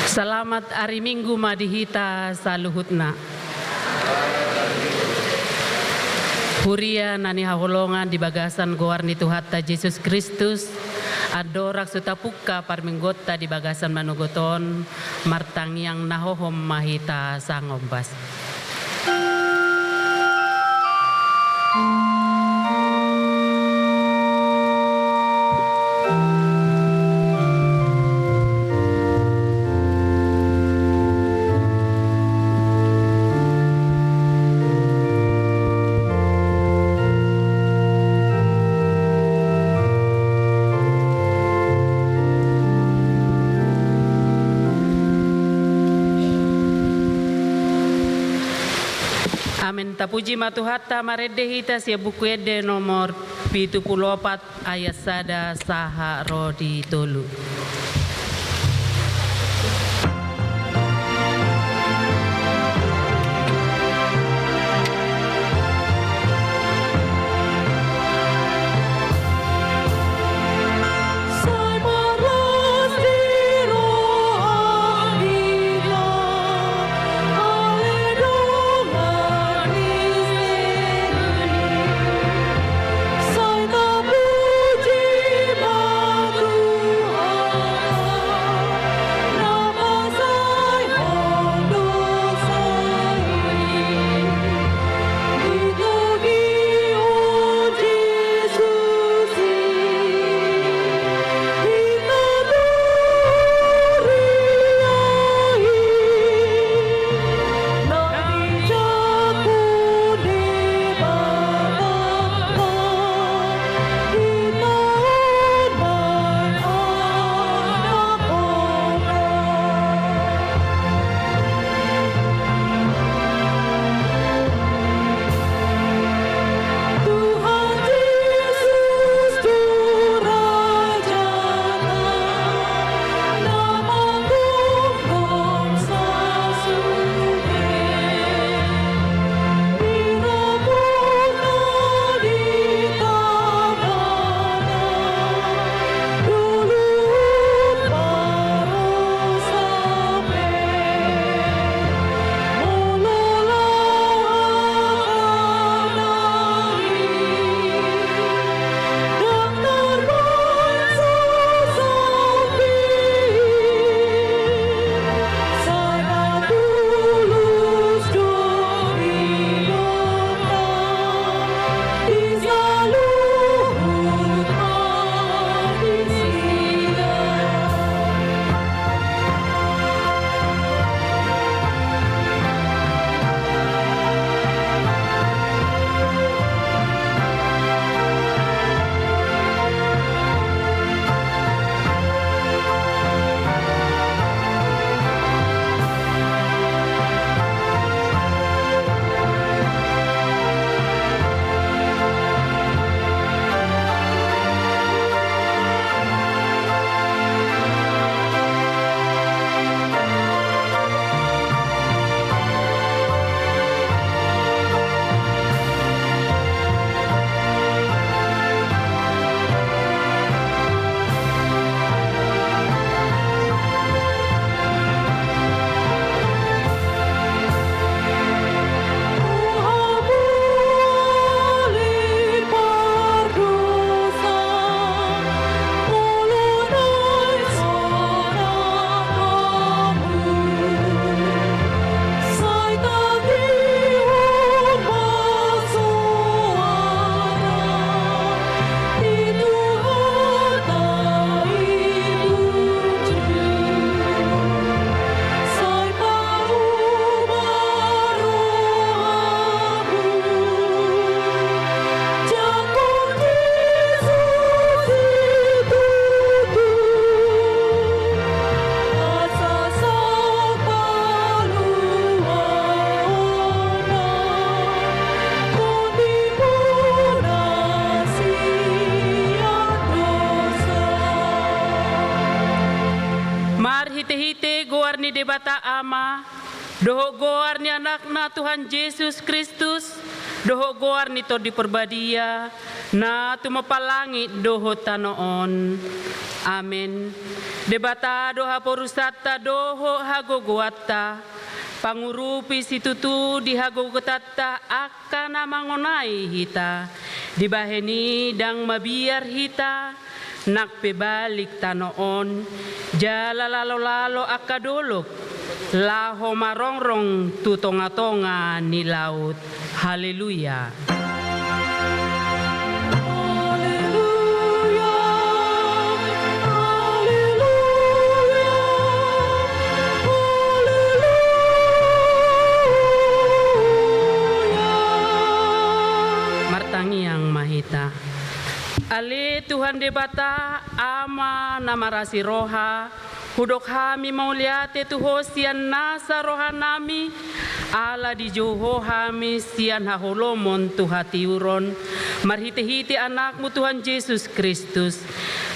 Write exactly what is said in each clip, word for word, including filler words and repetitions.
Selamat ari Minggu ma di hita saluhutna. Huria na hinaholongan di bagasan goar ni Tuhanta Jesus Kristus, andorang so tapungka parmingguonta di bagasan manogot on, martangiang na hohom ma hita sangombas. Amen. Tapuji ma Tuhanta, marende hita sian Buku Ende nomor pitu pulu opat ayat sada sahat ro di tolu. Marhitehite goar ni Debata Ama, dohot goar ni Anakna Tuhan Jesus Kristus, dohot goar ni Tondi Parbadia, na tumompa langit dohot tano on. Amen. Debata do haporusanta dohot hagogoanta, pangurupi situtu di hagogoanta angka na mangonai hita. Dibahen i ndang mabiar hita, nang pe balik tano on, jala lalolalo angka dolok, laho marongrong tu tongatonga ni laut. Haleluya. Haleluya, haleluya, haleluya. Martangiang ma hita. Ale Tuhan Debata, Ama na marasi roha, hudok hami mauliate tu Ho sian nasa rohanami, ala dijou Ho hami sian haholomon tu hatiuron, marhitehite Anakmu Tuhan Jesus Kristus.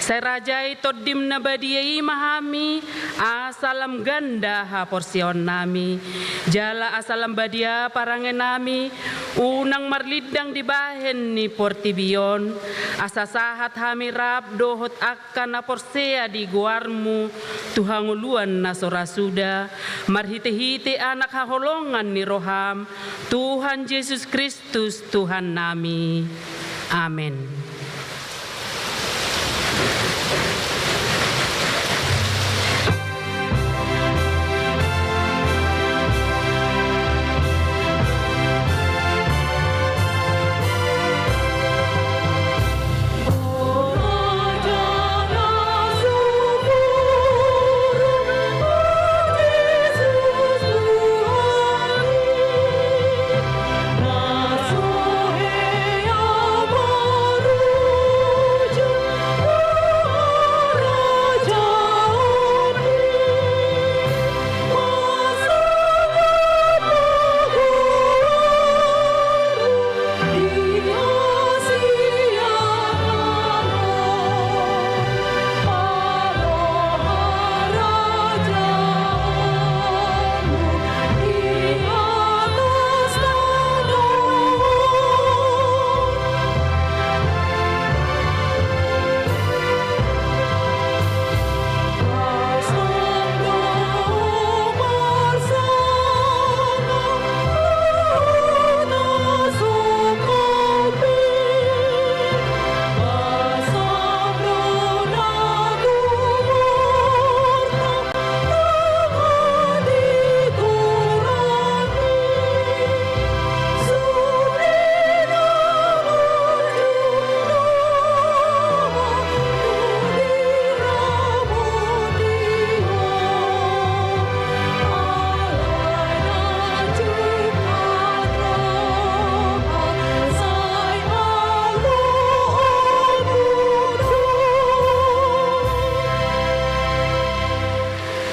Sai rajai Tondim na badia i ma hami, asa lam ganda haporseaonnami, jala asa lam badia parangenami, unang marlindang di bahen ni portibi on, asa sahat hami rap dohot angka na porsea di goarmu tu hangoluan na so ra suda, marhitehite Anak haholongan ni roham, Tuhan Jesus Kristus Tuhannami. Amen.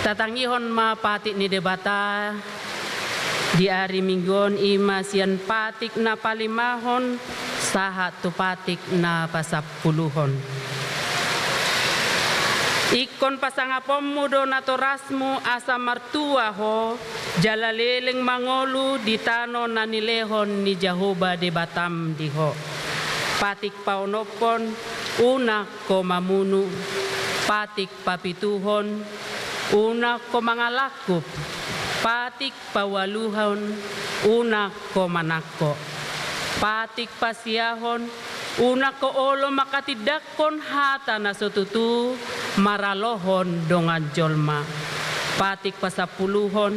Tatangihon ma patik ni Debata di ari Minggu on, i ma sian patik na palimahon sahat tu patik na pasampuluhon. Ingkon pasangaponmu do natorasmu asa martua ho, jala leleng mangolu di tano na nilehon ni Jahowa Debatam di ho. Patik paonomhon, unang ho mamunu. Patik papituhon, unang ho mangalangkup. Patik paualuhon, unang ho manangko. Patik pasiahon, unang ho olo manghatindanghon hata na so tutu maralohon dongan jolma. Patik pasampuluhon,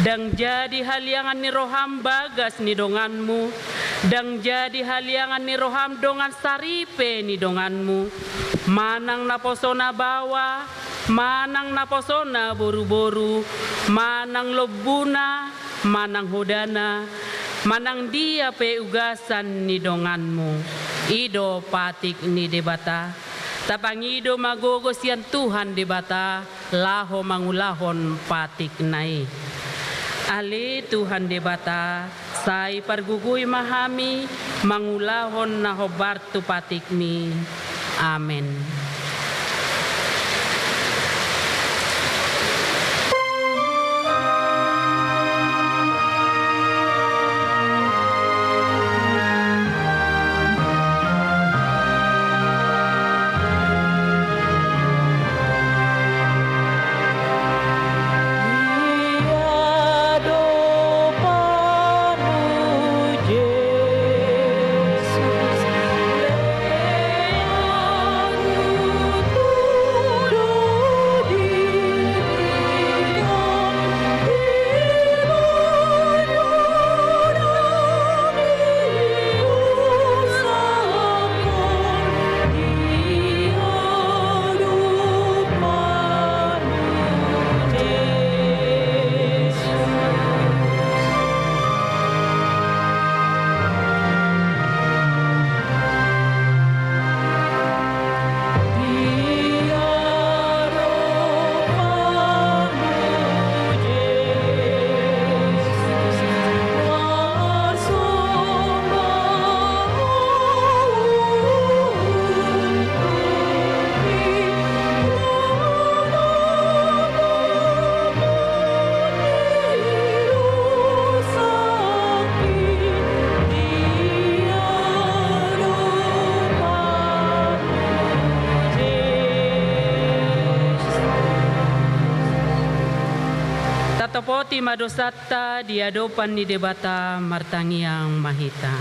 ndang jadi haliangan ni roham bagas ni donganmu, ndang jadi haliangan ni roham dongan saripe ni donganmu, manang naposona baoa, manang naposona boruboru, manang lombuna, manang hodana, manang dia pe ugasan ni donganmu. I do patik ni Debata. Tapangido ma gogo sian Tuhan Debata laho mangulahon patikna i. Ale Tuhan Debata, sai pargogoi ma hami mangulahon na hombar tu patikmi. Amen. Ti ma dosanta di adopan ni Debata, martangiang ma hita.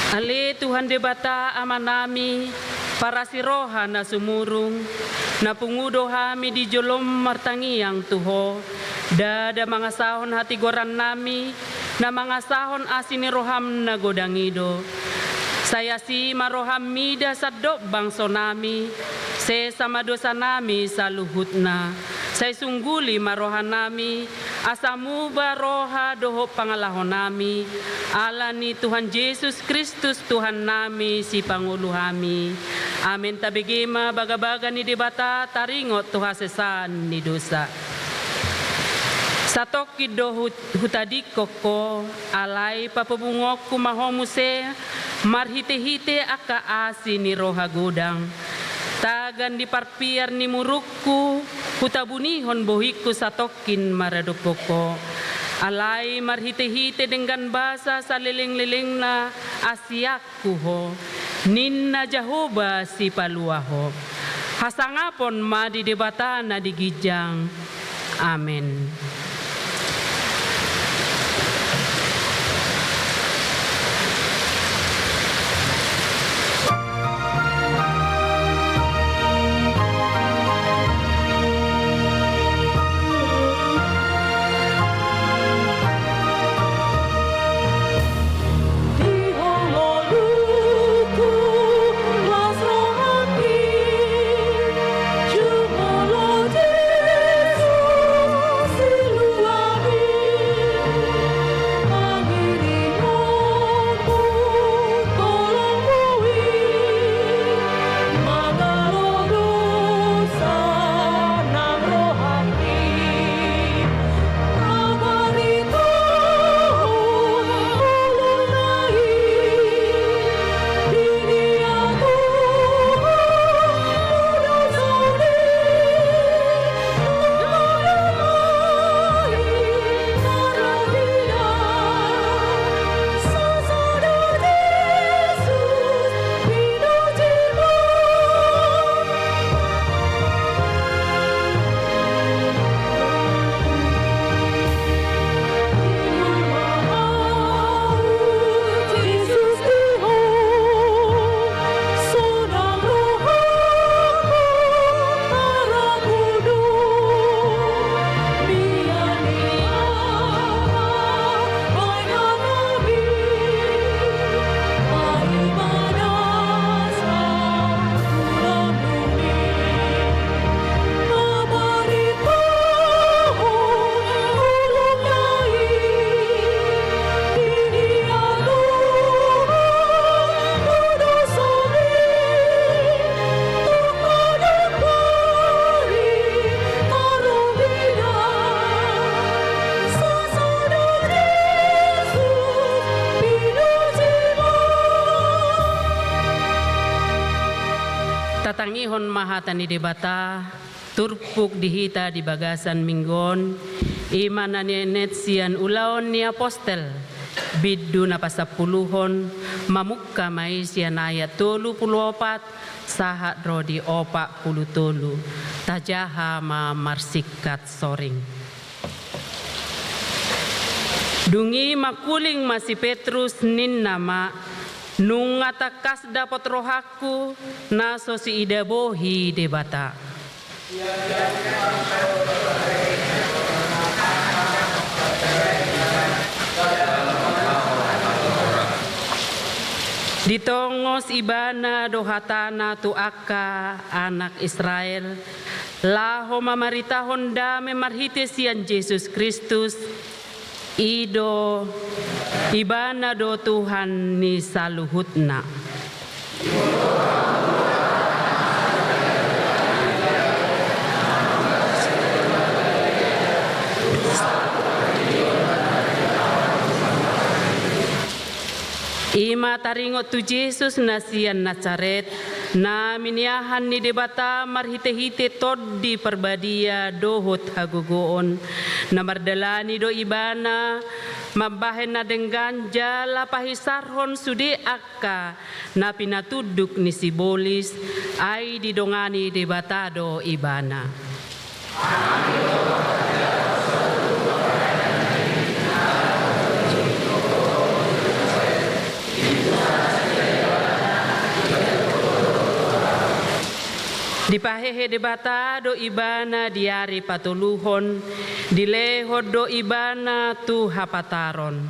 Ale Tuhan Debata Amanami, parasi roha na sumurung, na pungu do hami di jolom martangiang tu Ho, ndada mangasahon hatigorannami, na mangasahon asi ni roham na godang i do. Sai asi ma roham mida sandok bangsonami, sesa ma dosanami saluhutna. Sai sungguli ma rohanami, asa muba roha dohot pangalahonami, ala ni Tuhan Jesus Kristus Tuhannami, Sipangolu hami. Amen. Tabege ma bagabaga ni Debata taringot tu hasesaan ni dosa. Satongkin do hu-, hutadingkon Ho, alai papabungohon ma Ho muse, marhitehite angka asi ni roha godang. Tagan di parpiar ni murungku, hutabunihon bohingku satongkin maradophon Ho. Alai marhitehite denggan basa salelenglelengna, asianku Ho, ninna Jahowa Sipalua Ho. Hasangapon ma di Debata na di ginjang. Amen. Tatangihon ma hata ni Debata, turpuk di hita di bagasan minggu on, i ma na nienet sian Ulaon ni Apostel, bindu na pasampuluhon, mamungka ma i sian ayat tolu pulu opat, sahat ro di opat pulu tolu. Tajaha ma marsingkat soring. Dung i mangkuling ma si Petrus, ninna ma, nunga tangkas dapot rohangku, na so siida bohi Debata. Ditongos ibana do hatana tu angka anak Israel, laho mamaritahon dame marhite sian Jesus Kristus, i do, ibana do Tuhan ni saluhutna. I ma taringot tu Jesus na sian Nasaret, na miniahan ni Debata marhitehite Tondi Parbadia dohot hagogoon, na mardalani do Ibana mambahen na denggan jala pahisarhon sude angka na pinatunduk ni sibolis, ai didongani Debata do Ibana. Dipahehe Debata do Ibana di ari patoluhon, dilehon do Ibana tu hapataron.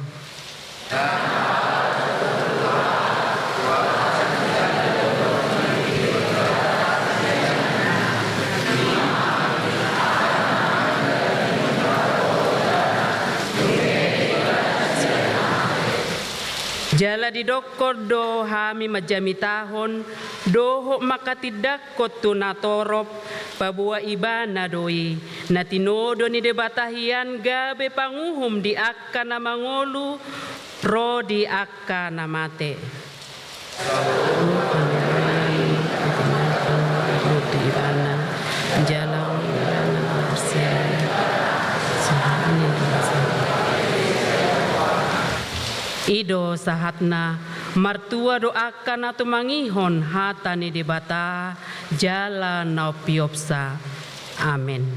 Jala didokkon do hami manjamitahon dohot manghatindanghon tu natorop, paboa Ibana do i na tinodo ni Debata hian gabe panguhum di angka na mangolu ro di angka na mate. Di Ibana, jala Ibana marsial. I do sahatna. Martua do angka na tumangihon hata ni Debata jala na umpeopsa. Amen.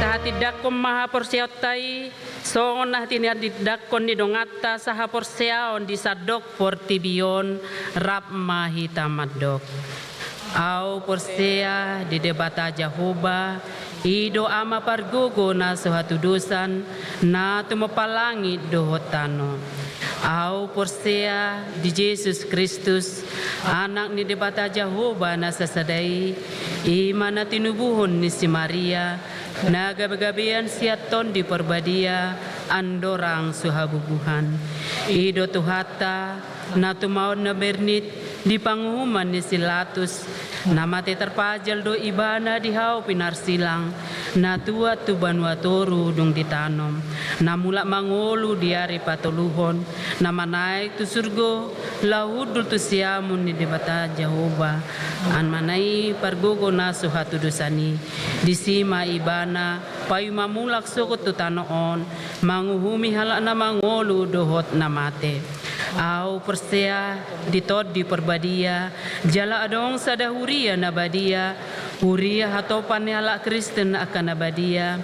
Tahatindangkon ma haporseaonta i, songon na tinatindangkon ni donganta sahaporseaon di sandok portibi on. Rap ma hita mandok. Ahu porsea di Debata Jahowa, i do Ama pargogo na so hatudosan, na tumompa langit dohot tano. Ahu porsea di Jesus Kristus, Anak ni Debata Jahowa na sasada i, i ma na tinubuhon ni si Maria, na gabegabean sian Tondi Parbadia, andorang so habubuhan. I do Tuhanta, na tumaon na bernit di panguhuman ni si Latus, na mate tarpajal do Ibana di hau pinarsilang, na tuat tu banua toru dung ditanom, na mulak mangolu di ari patoluhon, na manaek tu surgo, laho hundul tu siamun ni Debata Jahowa, Amana i pargogo na so hatudosan i. Disi ma Ibana paima mulak sogot tu tano on, manguhumi halak na mangolu dohot na mate. Ahu porsea di Tondi Parbadia, jala adong sada huria na badia, huria hatopan ni halak Kristen angka na badia,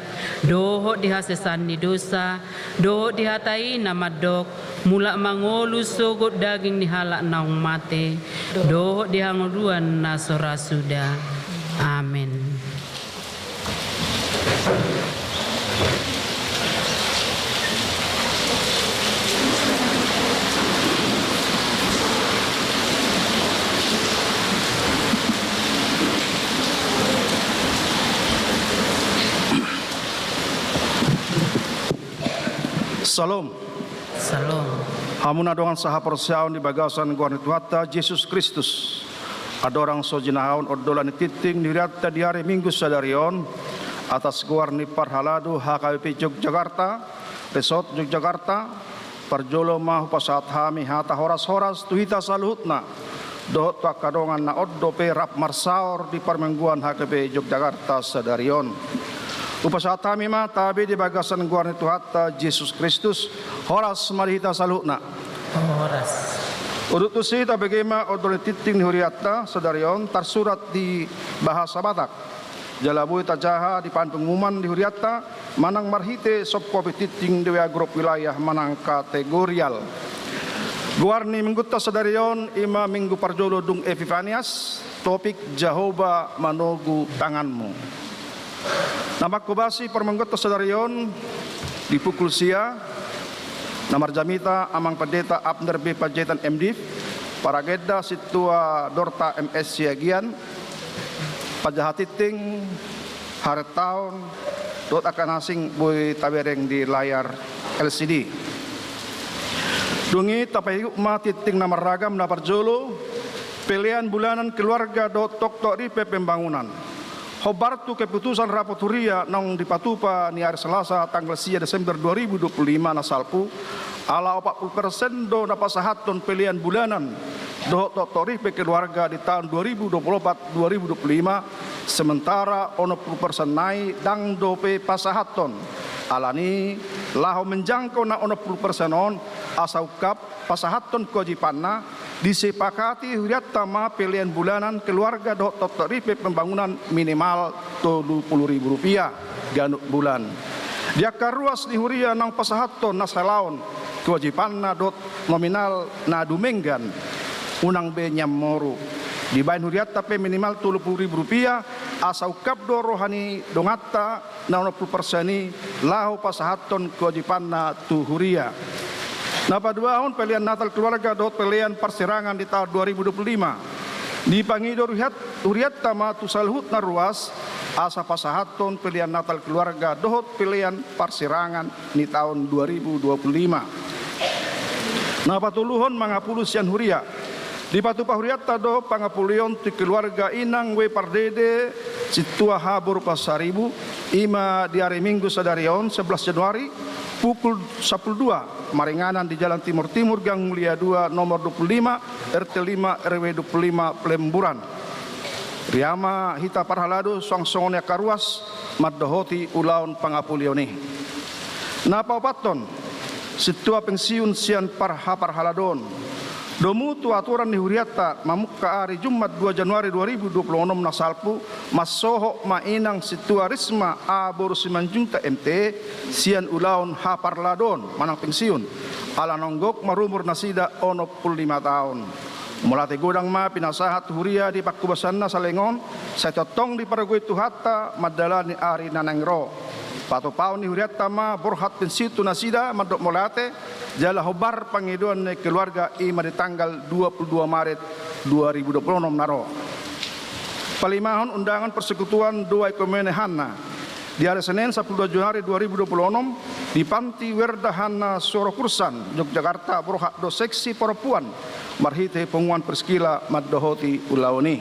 dohot di hasesaan ni dosa, dohot di hata i na mandok, mulak mangolu sogot daging ni halak naung mate, dohot di hangoluan na so ra suda. Amen. Shalom. Shalom. Hamu na dongan sahaporseaon di bagasan goar ni Tuhanta Jesus Kristus. Andorang so jinahahon ondolan ni tingting ni hurianta di ari Minggu sadari on, atas goar ni parhalado H K B P Yogyakarta, Resort Yogyakarta, parjolo ma hupasahat hami hata horas-horas tu hita saluhutna, dohot tu angka dongan na on dope rap marsaor di parmingguan H K B P Yogyakarta sadari on. Hupasahat hami ma tabe di bagasan goar ni Tuhanta Jesus Kristus, horas ma di hita saluhutna. Horas. Udut tusi, tabege ma ondolan ni tingting ni hurianta sadari on tarsurat di bahasa Batak. Jala boi tajaha di pangumuman di hurianta manang marhite soft copy tingting di W A grup wilayah manang kategorial. Goar ni minggunta sadari on i ma minggu parjolo dung Epifanias, topik Jahowa manogu tanganmu. Na manghobasi parminggunta sadari on di pukul sia, na marjamita Amang Pendeta Abner B Panjaitan M Div, paragenda Sintua Dorta M S Siagian, pajaha tingting, harentaon, dohot angka na asing boi tabereng di layar L C D. Dung i tapaihut ma tingting na marragam. Na parjolo, pelean bulanan keluarga dohot toktok ripe pembangunan. Hombar tu keputusan rapot huria naung dipatupa ni ari Selasa tanggal sia Desember dua ribu dua puluh lima na salpu, ala opat pulu persen do na pasahathon pelean bulanan dohot toktok ripe keluarga di taon dua ribu dua puluh opat dua ribu dua puluh lima, sementara onom pulu persen nai ndang dope pasahathon. Alani, laho menjangkau na onom pulu persen on, asa ungkap pasahathon kewajibanna, disepakati hurianta ma pelean bulanan keluarga dohot toktok ripe pembangunan minimal tolu pulu ribu rupiah ganup bulan. Di angka ruas ni huria naung pasahathon na salaon kewajibanna dohot nominal na dumenggan, unang be nian moru. Dibaen hurianta pe minimal tolu pulu ribu rupiah, asa ungkap do roha ni donganta na onom pulu persen i laho pasahathon kewajibanna tu huria. Na paduahon, pelean Natal keluarga dohot pelean parsirangan di taon dua ribu dua puluh lima. Dipangido huriat-, hurianta ma tu saluhut na ruas, asa pasahathon pelean Natal keluarga dohot pelean parsirangan ni taon dua ribu dua puluh lima. Na patoluhon, mangapuli sian huria. Dipatupa hurianta do pangapulion tu keluarga Inang W Pardede, Sintua H Boru Pasaribu, i ma di ari Minggu sadari on, sebelas Januari, pukul sampulu dua, maringanan di Jalan Timur Timur, Gang Mulia dua, nomor dua puluh lima, R T lima, R W dua puluh lima, Pelemburan. Riama hita parhalado suang songon i angka ruas mandohoti ulaon pangapulion i. Na paopathon, sintua pensiun sian parha-, parhaladon. Domu tu aturan ni hurianta, mamungka ari Jumat dua Januari dua ribu dua puluh onom na salpu, mansohot ma Inang Sintua Risma A Boru Simanjuntak M T sian ulaon haparhaladon manang pensiun, ala naung gok marumur nasida onom pulu lima taon. Mauliate godang ma pinasahat tu huria di panghobasanna saleleng on, sai tongtong dipargogoi Tuhanta mandalani ari na naeng ro. Patupaon ni hurianta ma borhat pensiun tu nasida mandok mauliate, jala hombar pangidoan ni keluarga i ma di tanggal dua puluh dua Maret dua ribu dua puluh onom na ro. Palimahon, undangan persekutuan Dua Ekumene Hanna. Di ari Senen sampulu dua Januari dua ribu dua puluh onom, di Panti Werda Hanna Sorokursan, Yogyakarta, borhat do seksi perempuan marhite punguan Priscilla mandohoti ulaon i.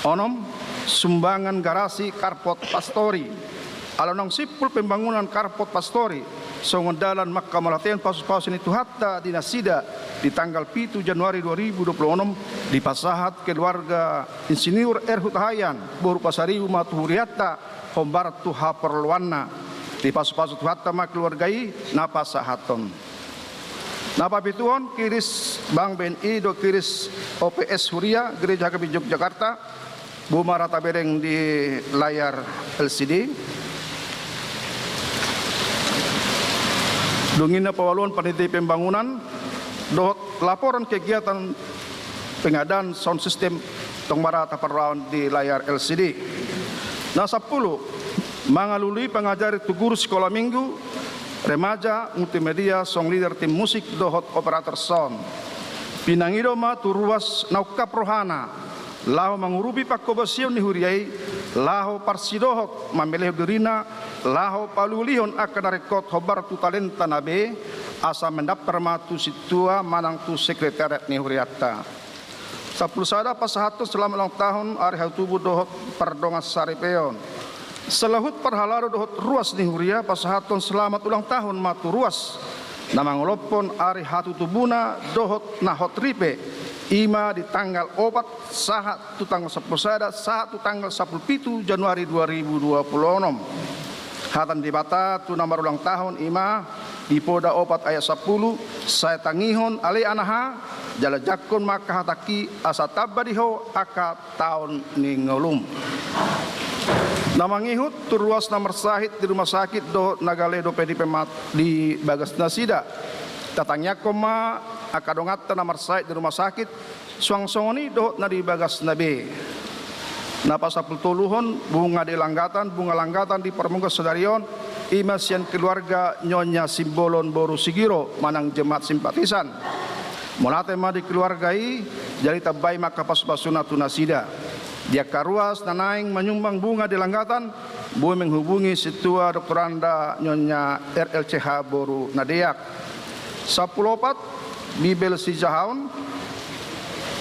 Onom, sumbangan garasi Carport Pastori. Ala naung simpul pembangunan Carport Pastori, songon dalan manghamauliateon pasu-pasu ni Tuhanta di nasida, di tanggal pitu Januari dua ribu dua puluh onom, dipasahat keluarga Insinyur R Hutahayan, Boru Pasaribu, ma tu hurianta, hombar tu haporluanna. Dipasu-pasu Tuhanta ma keluarga i na pasahathon. Na papituhon, kiris Bank B N I dohot kiris O P S Huria Gereja H K B P Yogyakarta, boi ma ra tabereng di layar L C D. Dung i na paualuhon, panitia pembangunan dohot laporan kegiatan pengadaan sound system, tong ma ra taparrohahon di layar L C D. Na sampulu, mangalului pangajari tu guru sikola minggu, remaja, multimedia, song leader, tim musik, dohot operator sound. Pinangido ma tu ruas na ungkap rohana laho mangurupi panghobasion ni huria i, laho parsidohot mamelehon dirina, laho pauli-ulihon angka na ringkot hombar tu talentana be, asa mandaptar ma tu sintua manang tu sekretariat ni hurianta. Sampulu sada, pasahathon selamat ulang tahun ari hatutubu dohot pardongan saripeon. Saluhut parhalado dohot ruas ni huria pasahathon selamat ulang tahun ma tu ruas na mangolophon ari hatutubuna dohot na hot ripe, i ma di tanggal opat sahat tu tanggal sampulu sada sahat tu tanggal sampulu pitu Januari dua ribu dua pulu onom. Hata ni Debata tu na marulang tahun i ma di Poda opat ayat sampulu: Sai tangihon ale anaha, jala jangkon ma angka hatangki, asa tamba di ho angka taon ni ngolum. Na mangihut tu ruas na marsahit di rumah sakit dohot na gale dope di pemat-, di bagas nasida. Tatangiangkon ma angka donganta na marsahit di rumah sakit, suang songon i dohot na di bagasna be. Na pasampulu toluhon, bunga di langgatan, bunga langgatan di parmingguan sadari on, i ma sian keluarga Nyonya Simbolon boru Sigiro manang jemaat simpatisan. Mauliate ma di keluarga i, jala ditambai ma angka pasupasuna tu nasida. Di angka ruas na naeng manyumbang bunga di langgatan, boi menghubungi sintua doktoranda Nyonya R L C H boru Nadeak. Sampulu opat, Bibel Sijahaon,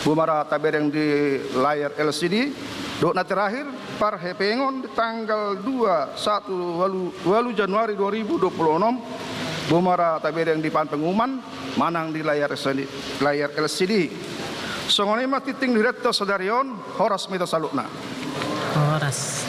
boi ma ra tabereng di layar L C D. Dohot na terakhir, parhepengon di tanggal dua, satu, walu, walu Januari dua ribu dua pulu onom, boi ma ra tabereng di papan pengumuman manang di layar L C D, layar L C D. Songon i ma tingting di hurianta sadari on. Horas ma hita saluhutna. Horas.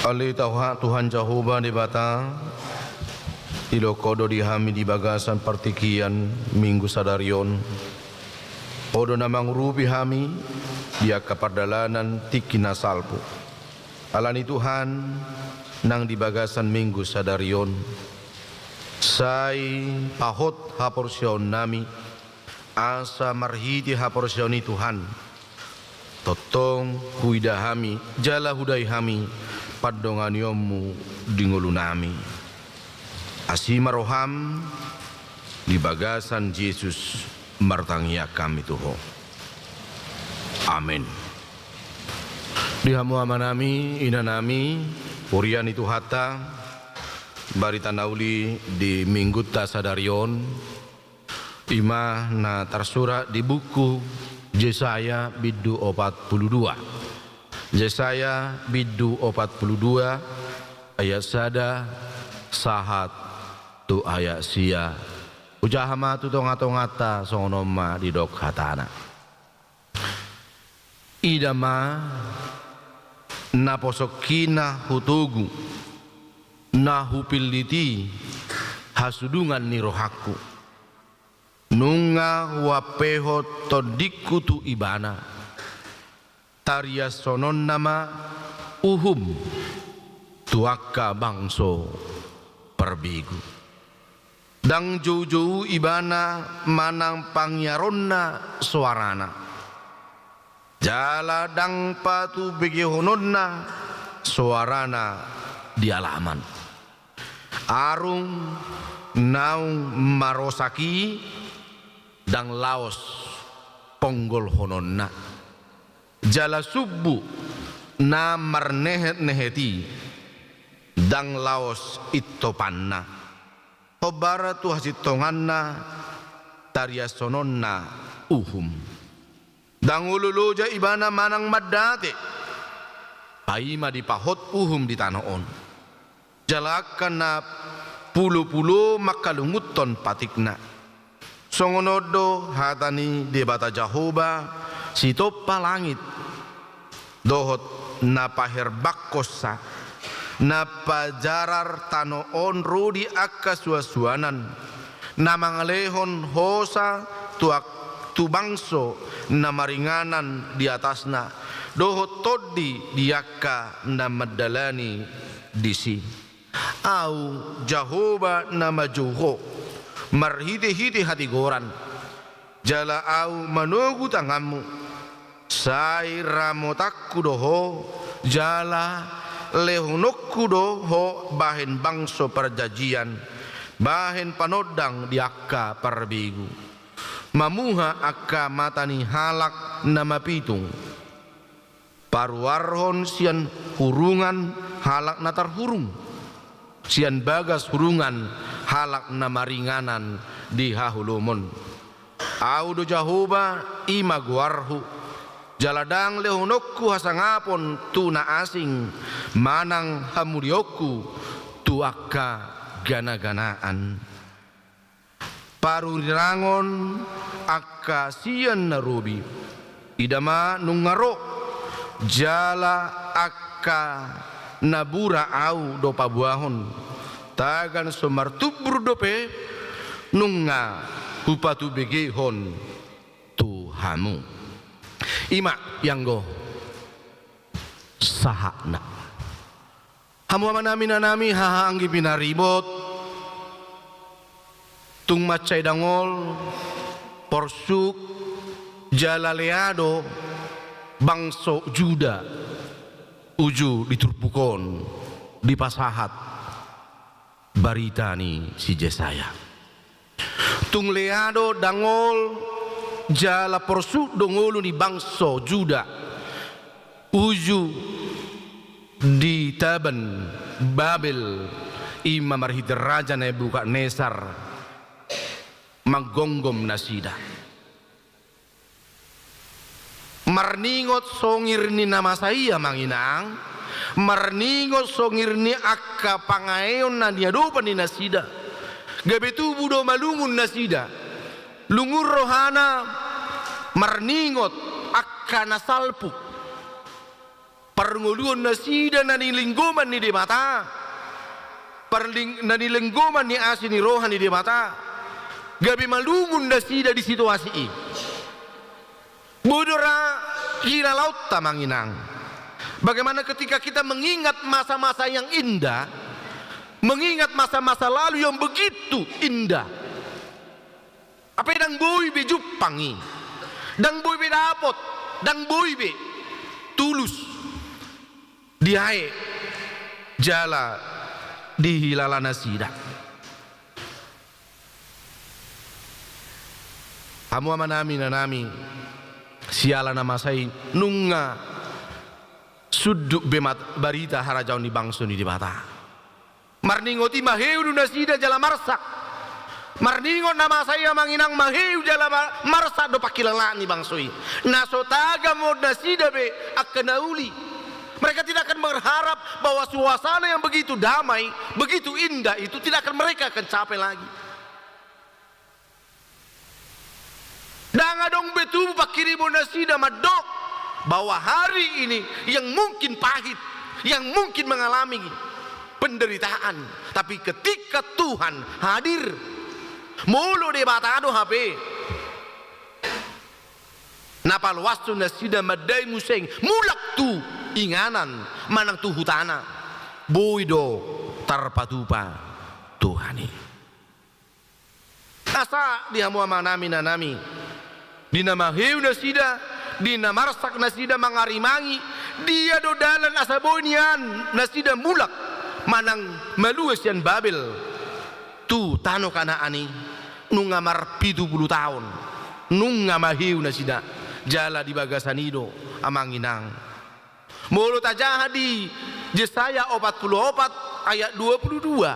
Ale Tuha-, Tuhan Jahowa Debata, dilehon Ho do di hami di bagasan partingkian Minggu sadari on. Ho do na mangurupi hami di angka pardalanan tingki na salpu. Alani Tuhan, nang di bagasan Minggu sadari on, sai pahot haporseaonnami, asa marhite haporseaon i Tuhan, tongtong huida hami, jala hudai hami pandonganionmu di ngolunami. Asi ma roham, di bagasan Jesus martangiang hami tu Ho. Amen. Di hamu amanami, inanami, huria ni Tuhanta, barita na uli di Minggunta sadari on, i ma na tarsurat di buku Jesaya bindu opat pulu dua. Jesaya bindu opat pulu dua, ayat sada sahat tu ayat sia Hujaha ma tu tongatonganta, songon on ma didok hatana. Ida ma, naposokkina hutogu, na hupillit i hasudungan ni rohangku. Nunga huampehon tondingku tu ibana. Tariashononna ma uhum tu angka bangso parbegu. Ndang joujou ibana manang pangiaronna soarana. Jala ndang patubegehononna soarana di alaman. Arung naung marosak i ndang laos ponggolhononna. Jala sumbu na marnehetnehet i ndang laos intopanna. Hombar tu hasintonganna tariashononna uhum. Ndang olo loja ibana manang mandate. Paima dipahot uhum di tano on. Jala angka na pulopulo mangkalungunhon patikna. Songon on do hata ni Debata Jahowa, sitompa langit dohot na paherbangkonsa, na pajarar tano on ro di angka suansuanan, na mangalehon hosa tu ak-, tu bangso na maringanan di atasna, dohot tondi di angka na mandalani disi. Ahu Jahowa na manjou ho marhitehite hatigoran, jala Ahu manogu tanganmu, sai ramotanku do ho, jala lehononku do ho bahen bangso parjanjian, bahen panondang di angka parbegu, mamuha angka mata ni halak na mapitung, paruarhon sian hurungan halak na tarhurung, sian bagas hurungan halak na maringanan di haholomon. Ahu do Jahowa, i ma goarhu, jala ndang lehononku hasangapon tu na asing, manang hamuliaonku tu angka ganaganaan. Parurangon angka sian na robi, ida ma nunga ro, jala angka na bura Ahu do paboahon, tagan so martumbur dope nunga hupatubegehon tu hamu. I ma ianggo sahatna. Hamu amanami, inanami, haha anggi pinaribot, tung mansai dangol porsuk jala lea do bangso Juda uju di turpuk on dipasahat barita ni si Jesaya. Tung lea do dangol jala porsuk do ngolu ni bangso Juda uju ditaban Babel, i ma marhite raja Nebukadnesar manggomgom nasida. Marningot songir ni na masa i, amang inang, marningot songir ni angka pangaeon na niadopan ni nasida, gabe tubu do malungun nasida. Lungun rohana marningot angka na salpu. Parngoluon nasida na nilinggoman ni Debata, parling-, na nilinggoman ni asi ni roha ni Debata, gabe malungun nasida di situasi i. Boi do ra hilalaonta, amang inang, bagaimana ketika kita mengingat masa-masa yang indah, mengingat masa-masa lalu yang begitu indah. Hape ndang boi be jumpang i, ndang boi be dapot, ndang boi be tulus diae jala dihilala nasida. Hamu amanami, inanami, siala na masa i nunga sundut be mat-, barita harajaon ni bangso ni Debata. Marningot i maheu do nasida jala marsak. Marningot na masa i, amang inang, maheu jala ma-, marsak do pangkilalaan ni bangso i. Na so tagam on nasida be angka na uli. Mereka tidak akan berharap bahwa suasana yang begitu damai, begitu indah itu tidak akan mereka akan capai lagi. Ndang adong be tubu pangkirimon nasida mandok bahwa hari ini yang mungkin pahit, yang mungkin mengalami penderitaan, tapi ketika Tuhan hadir, molo Debata do hape na paloashon nasida mandai muse, mulak tu inganan manang tu hutana, boi do tarpatupa Tuhan i. Asa di hamu amanami, inanami, di na maheu nasida, di na marsak nasida mangarimangi, dia do dalan asa boi nian nasida mulak manang malua sian Babel tu tano Kanaan i? Nunga marpitu pulu taon, nunga maheu nasida, jala di bagasan i do, amang inang. Molo tajaha di Jesaya opat pulu opat ayat dua pulu dua,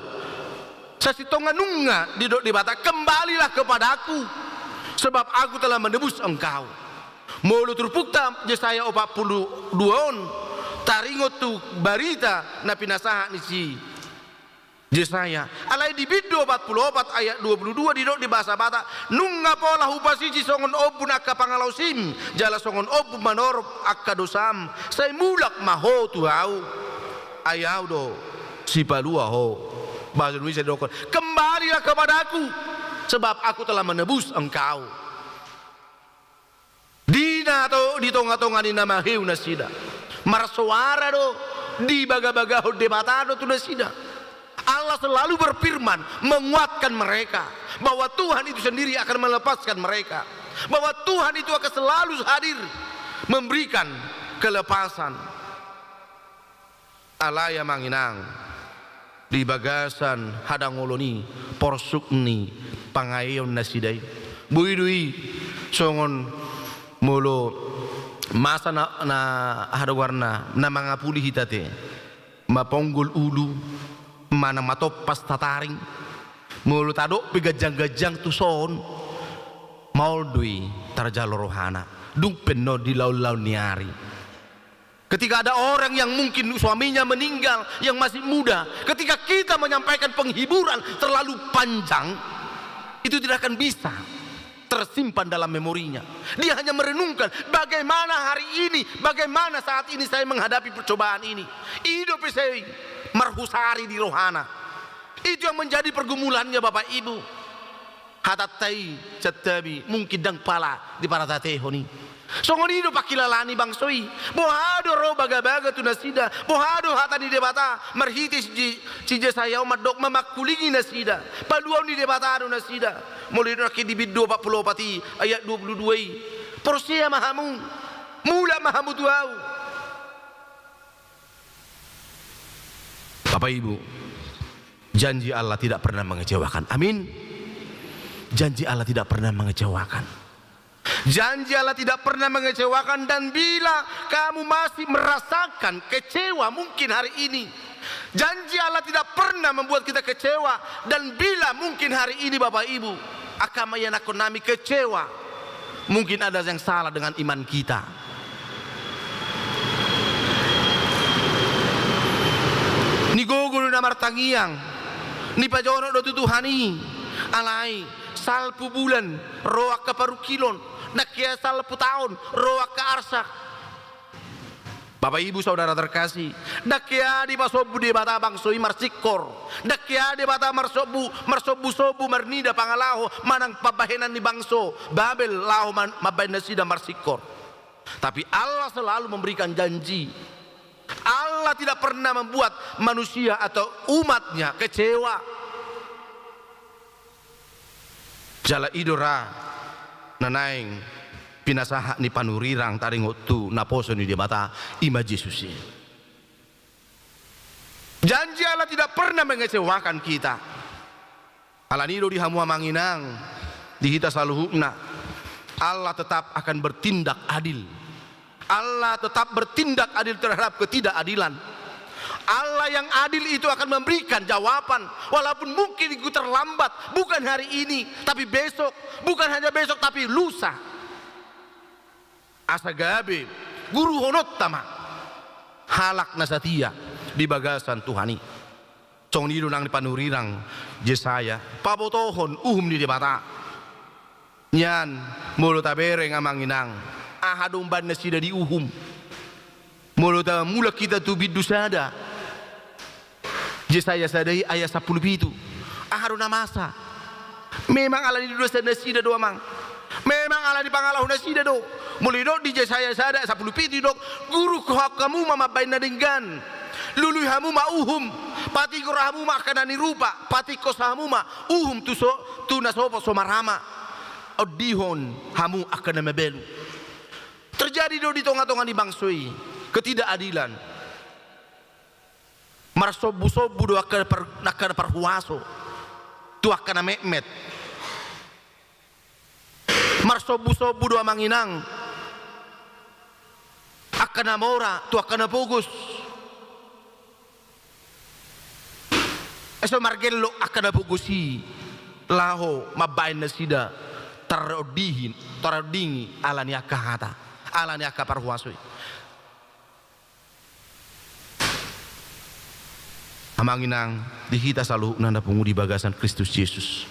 sasintongna nunga didok Debata, "Kembalilah kepadaku, sebab Aku telah menebus engkau." Molo turpukta Jesaya opat pulu dua on, taringot tu barita na pinasahat ni si Jesaya. Alai di bindu opat pulu opat ayat dua pulu dua didok di bahasa Batak, "Nunga pola hupasisi songon ombun angka pangalaosim, jala songon ombun manorop angka dosam. Sai mulak ma ho tu Ahu, ai Ahu do sipalua ho." Bahasa Indonesia didokkon, "Kembalilah kepadaku, sebab Aku telah menebus engkau." Di na to, di tonga-tonga ni na maheu nasida, marsoara do, dibagabagahon Debata do tu nasida. Allah selalu berfirman, menguatkan mereka, bahwa Tuhan itu sendiri akan melepaskan mereka, bahwa Tuhan itu akan selalu hadir memberikan kelepasan. Alai amang inang, di bagasan hadangolon i, porsuk ni pangaeon nasida i, boi do i songon molo masa na, na aha do goarna, na mangapuli hita te, maponggol ulu manang matompas tataring. Molo tadok pe ganjang-ganjang tu son, maol do i tarjalo rohana, dung pe annon di laon-laon ni ari. Ketika ada orang yang mungkin suaminya meninggal, yang masih muda, ketika kita menyampaikan penghiburan terlalu panjang, itu tidak akan bisa tersimpan dalam memorinya. Dia hanya merenungkan, "Bagaimana hari ini, bagaimana saat ini saya menghadapi percobaan ini." I do pe sai marhusari di rohana. Itu yang menjadi pergumulannya, Bapak Ibu. Hatanta i, santabi, mungkin ndang pala diparateatehon i. Songon i do pangkilala ni bangso i. Boha do ro bagabaga tu nasida? Boha do hata ni Debata marhite si, si Jesaya on mandok, mamangkulingi nasida? Paluaon ni Debata do nasida. Molo i do nangkin di bindu opat pulu opat i ayat dua pulu dua i, porsea ma hamu, mulak ma hamu tu Ahu. Bapak Ibu, janji Allah tidak pernah mengecewakan. Amin. Janji Allah tidak pernah mengecewakan. Janji Allah tidak pernah mengecewakan, dan bila kamu masih merasakan kecewa mungkin hari ini, janji Allah tidak pernah membuat kita kecewa, dan bila mungkin hari ini, Bapak Ibu, angka amang inang nami, kecewa, mungkin ada yang salah dengan iman kita. Nigogo do na martangiang, nipajonok do tu Tuhan i, alai salpu bulan ro angka parungkilon, ndang hea salpu taon ro angka arsak. Bapak Ibu saudara terkasih, ndang hea dipasombu Debata bangso i marsingkor, ndang hea Debata marsombu, marsombu-sombu marnida pangalaho manang pambahenan ni bangso Babel laho man-, mambahen nasida marsingkor. Tapi Allah selalu memberikan janji. Allah tidak pernah membuat manusia atau umat-Nya kecewa. Jala i do ra na naeng pinasahat ni panurirang taringot tu naposo ni Debata, i ma Jesus i. Janji Allah tidak pernah mengecewakan kita. Alani i do di hamu amang inang, di hita saluhutna, Allah tetap akan bertindak adil. Allah tetap bertindak adil terhadap ketidakadilan. Allah yang adil itu akan memberikan jawaban, walaupun mungkin itu terlambat, bukan hari ini, tapi besok, bukan hanya besok, tapi lusa. Asa gabe guruhononta ma halak na satia di bagasan Tuhan i. Songon i do nang di panurirang Jesaya, pabotohon uhum ni Debata. Nian, molo tabereng amang inang, aha do umbahen nasida diuhum? Molo tamulak hita tu bindu sada, Jesaya sada i ayat sampulu pitu. Aha do na masa? Memang ala ni dosa nasida do amang. Memang ala ni pangalaho nasida do. Molo didok di Jesaya sada ayat sampulu pitu didok, gurungkon hamu ma mambahen na denggan. Lului hamu ma uhum. Patigor hamu ma angka na nirupa. Patingkos hamu ma uhum tu so, tu na so, so marama. Ondihon hamu angka na mabalu. Terjadi do di tonga-tonga ni bangso i ketidakadilan. Marsombusombu do angka par-, angka na parhuaso tu angka na metmet. Marsombusombu do amang inang angka na mora tu angka na pogos. Ai so margellok angka na pogos i laho mambahen nasida tarondingi, tarondingi ala ni angka hata, ala ni angka parhuaso i. Amang inang, di hita saluhutna na pungu di bagasan Kristus Jesus,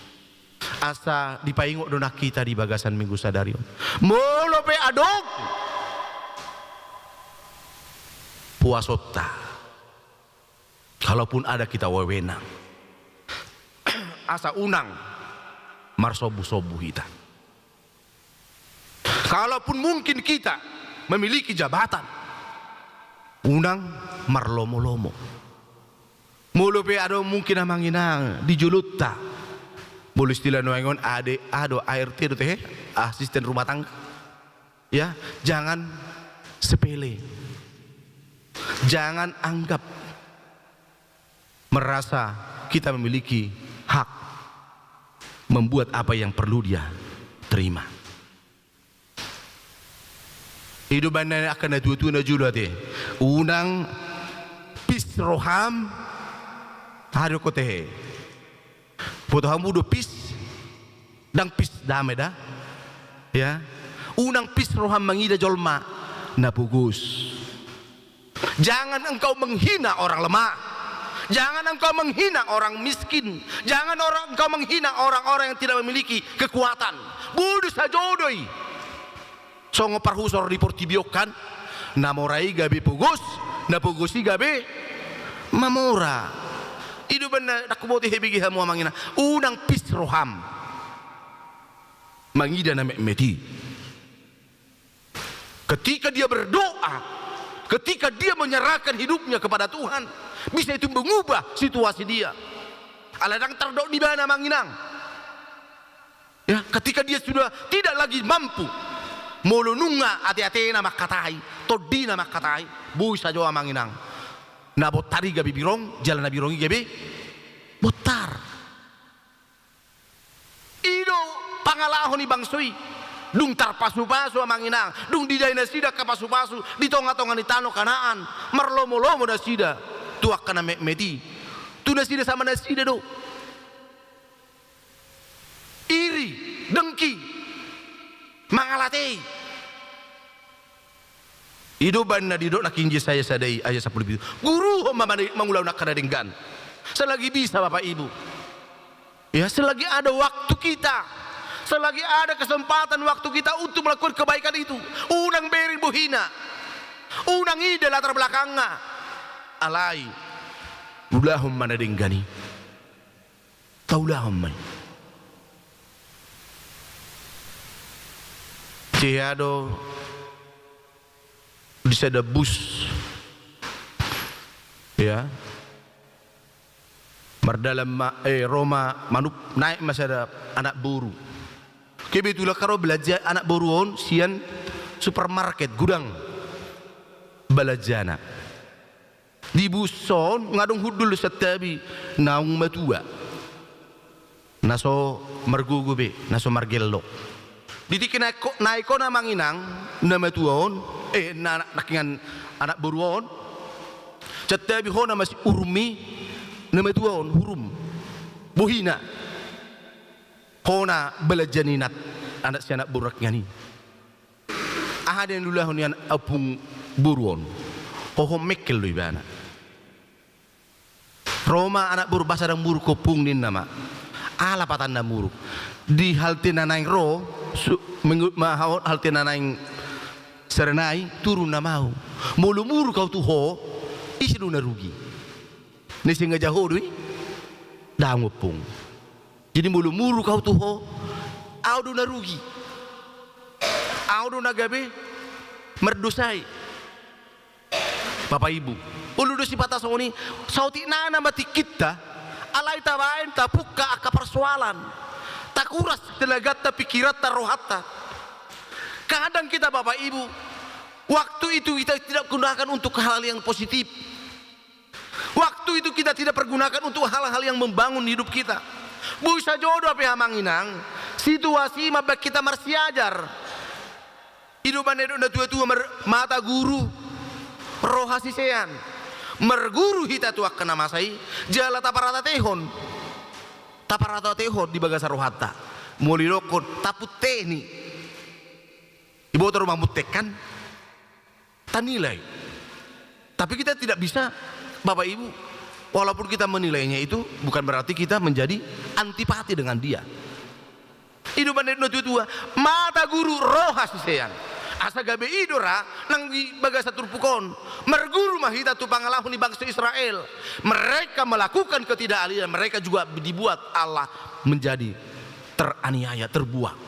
asa dipaingot do nang hita di bagasan Minggu sadari on. Molo pe adong puasonta, kalaupun ada kita wewenang, asa unang marsombusombu hita. Kalaupun mungkin kita memiliki jabatan, unang marlomolomo. Molo pe adong mungkin amang inang di jolonta, molo istilah nuaeng on ade, aha do, A R T do tehe, asisten rumah tangga. Ya, jangan sepele. Jangan anggap merasa kita memiliki hak membuat apa yang perlu dia terima. I do umbahen angka na tua-tua na jolo ate. Unang pis roham. Aha do kote he? Boto hamu do pis? Ndang pis dame da. Ya. Unang pis roham mangida jolma na pogos. Jangan engkau menghina orang lemah. Jangan engkau menghina orang miskin. Jangan orang, engkau menghina orang-orang yang tidak memiliki kekuatan. Boi do sajo do i. Songon parhusor di portibi on kan, na mora i gabe pogos, na pogos i gabe mamora. I do umbahen na, ndang huboto hubege hamu amang inang, unang pis roham mangida na metmet i. Ketika dia berdoa, ketika dia menyerahkan hidupnya kepada Tuhan, bisa itu mengubah situasi dia. Ala ndang tardok di ibana amang inang. Ya, ketika dia sudah tidak lagi mampu, molo nunga ate-atena mangkatai, tondina mangkatai, boi sajo amang inang. Na bontar i gabe birong, jala na birong i gabe bontar. I do pangalaho ni bangso i. Dung tarpasu-pasu amang inang, dung didai nasida angka pasu-pasu di tonga-tonga ni tano Kanaan, marlomo-lomo nasida tu angka na metmet i. Tu nasida sama nasida do. Iri, dengki, mangalatei. I do umbahen na didok nangkin Jesaya sada i ayat sampulu pitu. Guruhon ma mani-, mangulahon angka na denggan. Selagi bisa Bapak Ibu. Ya, selagi ada waktu kita. Selagi ada kesempatan waktu kita untuk melakukan kebaikan itu. Unang bereng bohina. Unang ida latar belakangna. Alai. Ulahon ma na denggan i. Taulahon ma i. Tea do di sada bus. Ya. Mardalan ma, eh, ro ma manup, naek ma sada anak boru. Kebetulan kan ro belanja anak boru on sian supermarket, gudang belanjana. Di bus on nga adong hundul do santabi naung matua, na so margogo be, na so margellok. Di tingki naek ho-, naek hona amang inang na matua on, eh, na, na, nangkiningan anak boru on, santabi hona ma si urum i na matua on, urum, bohina. Hona belanja ni anak, anak si anak boru nangkiningan i. Aha do na niulahon ni an-, ompung boru on? Hohom mengkel do ibana. Ro ma anak boru, ba sada muruk ompung ninna ma. Ala patanna muruk. Di halte na naeng ro, su-, minggu, ma-, haon halte na naeng sarenai, turun nama au. Molo muruk au tu ho, ise do na rugi? Na sengaja ho do i? Ndang, Ompung. Jadi molo muruk au tu ho, au do na rugi. Au do na gabe mardosa i. Bapak Ibu, olo do sipata songon i, saotik nana ma tingkinta, alai tabaen tapungka angka parsoalan, takuras tenaganta, pikiranta, rohanta. Kadang kita, Bapak Ibu, waktu itu kita tidak gunakan untuk hal-hal yang positif. Waktu itu kita tidak pergunakan untuk hal-hal yang membangun hidup kita. Boi sajo do hape, Amang Inang, situasi mambaen hita marsiajar. I do umbahen na didok na tua-tua, mar-, mata guru, roha sisean. Marguru hita tu angka na masa i, jala taparatatehon. Taparatatehon di bagasan rohanta. Molo didokkon, tapunteni. Diboto do mamuntek, kan? Tanilai. Tapi kita tidak bisa, Bapak Ibu, walaupun kita menilainya itu, bukan berarti kita menjadi antipati dengan dia. I do umbahen na didok na tua-tua, mata guru, roha sisean. Asa gabe i do ra nang di bagasan turpuk on. Marguru ma hita tu pangalaho ni bangsa Israel. Mereka melakukan ketidakadilan, mereka juga dibuat Allah menjadi teraniaya, terbuang.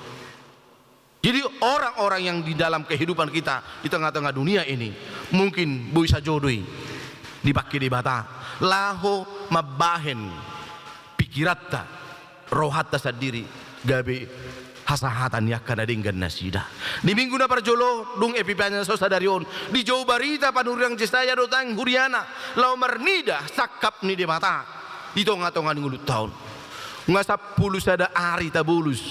Jadi orang-orang yang di dalam kehidupan kita di tengah-tengah dunia ini, mungkin boi sajo do i dipake Debata laho mambahen pikiranta, rohanta sandiri gabe hasahatan ni angka na denggan nasida. Di minggu na parjolo, dung Epipania so sadari on, dijou barita panurirang Jesaya dohot naeng huriana laho marnida sangkap ni Debata di tonga-tonga ni ngolunta on. Nunga sampulu sada ari tabolus.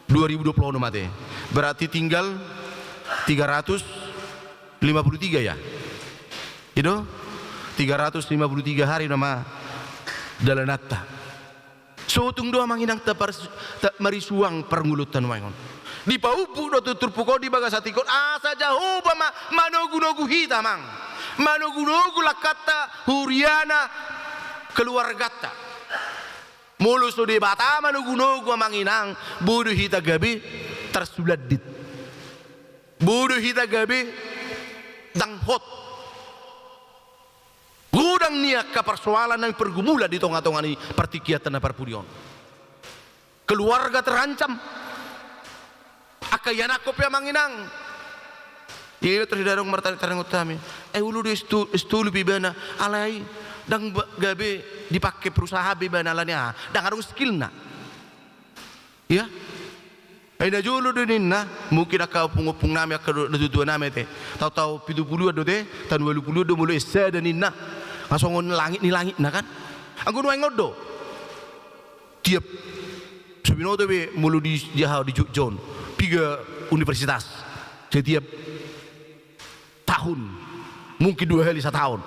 Dua ribu dua puluh onom ate. Berarti tinggal tiga ratus lima puluh tiga, ya? I do? Tiga ratus lima puluh tiga hari nama dalananta. So tung do, Amang Inang, tapar-, ta-, marisuang parngoluonta nuaeng on. Dipaumbuk do tu turpuk on di bagasan tingki on, asa Jahowa ma manogu-nogu hita, Amang. Manogu-nogu langkanta, huriana, keluarganta. Molo so Debata manogu-nogu, Amang Inang, boi do hita gabe tarsulandit. Boi do hita gabe ndang hot. Godang nian angka parsoalan nang pergumulan di tonga-tonga ni partingkianta na parpudi on. Keluarga terancam. Angka ianakhon pe, Amang Inang. Ia, terus adong martanyaan-tanyaan tu hami. Eh, olo do S tolu, S tolu pe ibana, alai ndang ba-, gabe dipake perusahaan pe ibana, alani aha? Ndang adong skillna. Ia? Ai na jolo do ninna, mungkin angka ompung-ompung nami, angka do-, natuatua nami ate. Taon-taon pitu puluhan do te, taon ualu puluhan do molo S sada ninna. Nga songon langit ni langitna, kan? Anggo nuaeng on do. Tiap, so binoto be molo di, di aha, di Jogja on, piga universitas setiap tahun, mungkin dua kali sataon,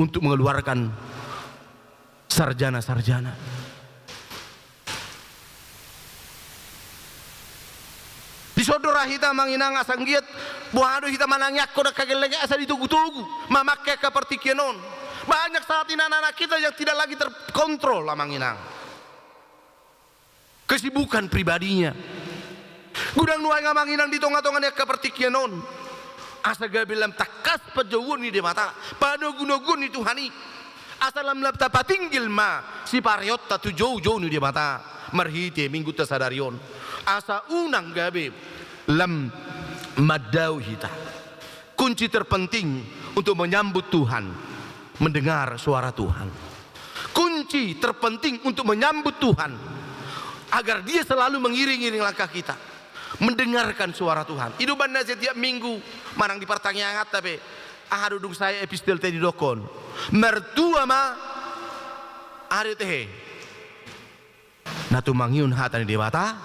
untuk mengeluarkan sarjana-sarjana. Dison do ra hita, Amang Inang, asa anggiat boha do hita manangianghon angka gelleng i asa ditogu-togu mamake angka partingkian on. Banyak saat ini anak-anak kita yang tidak lagi terkontrol, Amang Inang. Kesibukan pribadinya. Godang nuaeng, Amang Inang, di tonga-tonga ni angka partingkian on. Asa gabe lam tangkas panjouon ni Debata, panogu-noguon ni Tuhan i. Asa lam, lam tapatinggil ma sipareonta tu jou-jou ni Debata marhite minggunta sadari on. Asa unang gabe lam mandao hita. Kunci terpenting untuk menyambut Tuhan, mendengar suara Tuhan. Kunci terpenting untuk menyambut Tuhan, agar Dia selalu mengiring-iring langkah kita, mendengarkan suara Tuhan. I do umbahen na setiap minggu, manang di partangianganta pe, aha do dung sae epistelte didokkon? Martua ma, aha do tehe? Na tumangihon hata ni Debata,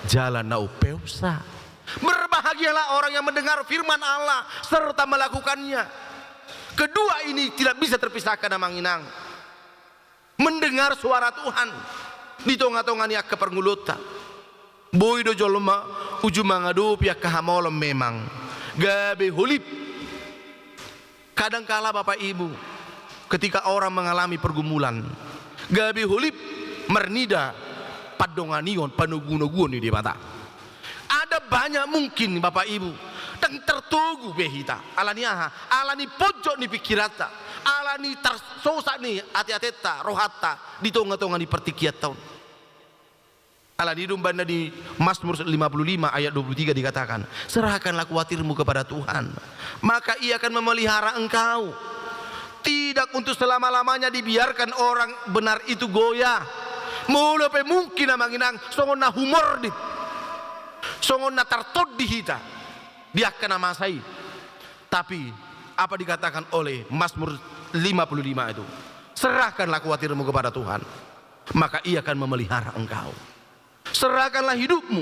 jala na umpeopsa. Berbahagialah orang yang mendengar firman Allah serta melakukannya. Kedua ini tidak bisa terpisahkan, Amang Inang. Mendengar suara Tuhan di tonga-tonga ni angka parngoluonta. Boi do jolma uju mangadopi angka hamaolon memang. Gabe holip. Kadangkala, Bapak Ibu, ketika orang mengalami pergumulan, gabe holip, marnida pandonganion, panogunoguon ni Debata. Ada banyak mungkin, Bapak Ibu, ndang tartogu be hita. Ala ni aha? Ala ni ponjot ni pingkiranta, ala ni tarsosak ni ateatenta, rohanta di tongatonga ni partingkianta on. Ala ni i do umbahen na di Mazmur lima puluh lima ayat dua puluh tiga dikatakan, "Serahkanlah kuatirmu kepada Tuhan, maka Ia akan memelihara engkau." Tidak untuk selama-lamanya dibiarkan orang benar itu goyah. Molo pe mungkin, Amang Inang, songon na humordit, songon na tartondi hita di angka na masa i. Tapi apa dikatakan oleh Mazmur lima puluh lima itu? "Serahkanlah kuatirmu kepada Tuhan, maka Ia akan memelihara engkau." Serahkanlah hidupmu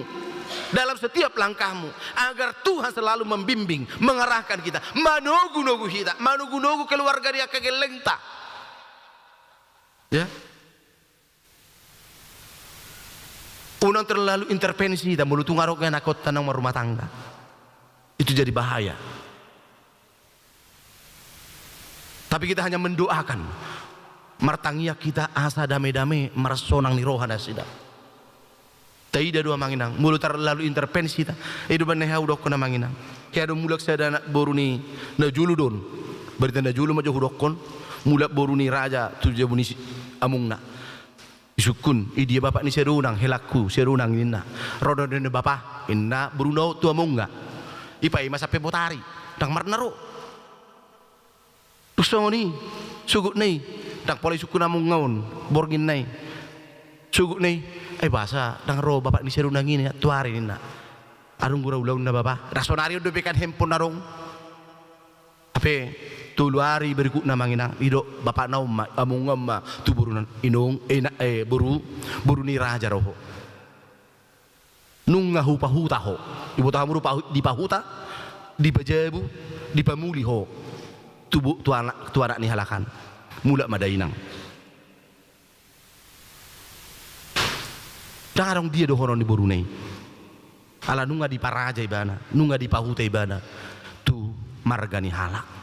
dalam setiap langkahmu, agar Tuhan selalu membimbing, mengarahkan kita, manogunogu hita, manogunogu keluarga di angka gellengta. Ya. Unang terlalu intervensi hita, molo tung adong ianakhonta naung marrumah tangga. Itu jadi bahaya. Tapi kita hanya mendoakan. Martangiang hita asa dame-dame, marsonang ni roha nasida. Taida do, Amang Inang, molo terlalu intervensi hita. I do umbahen na hea hudokkon, Amang Inang. Hea do mulak sada anak boru ni najolo do on. Barita najolo ma jo hudokkon. Mulak boru ni raja tu jabu ni si-, amongna. Isungkun, "I dia bapak ni si Adonang, helangku si Adonang?" ninna. "Ro do," ninna, "bapa," ninna boruna on tu amongna. Ipaima sampe botari, ndang marna ro. Dung songon i, sogotna i, ndang pola isungkun amongna on, borngin na i. Sogotna i, "Ai boasa ndang ro bapak ni si Adonang i antuari?" ninna. "Adong do ra ulaonna, bapa, ndang sonari on dope kan handphone adong." Hape tolu ari berikutna, Amang Inang, didok bapakna on ma, amongna on ma tu boruna on, "Inong, eh, na, eh, boru, boru ni raja do ho. Nunga hupahuta ho. Diboto hamu do pahu-, dipahuta, dipajabu, dipamuli ho tu bo-, tu anak, tu anak ni halak an. Mulak ma da, Inang." Ndang adong dia dohonon ni boruna i. Ala nunga diparaja ibana, nunga dipahuta ibana tu marga ni halak.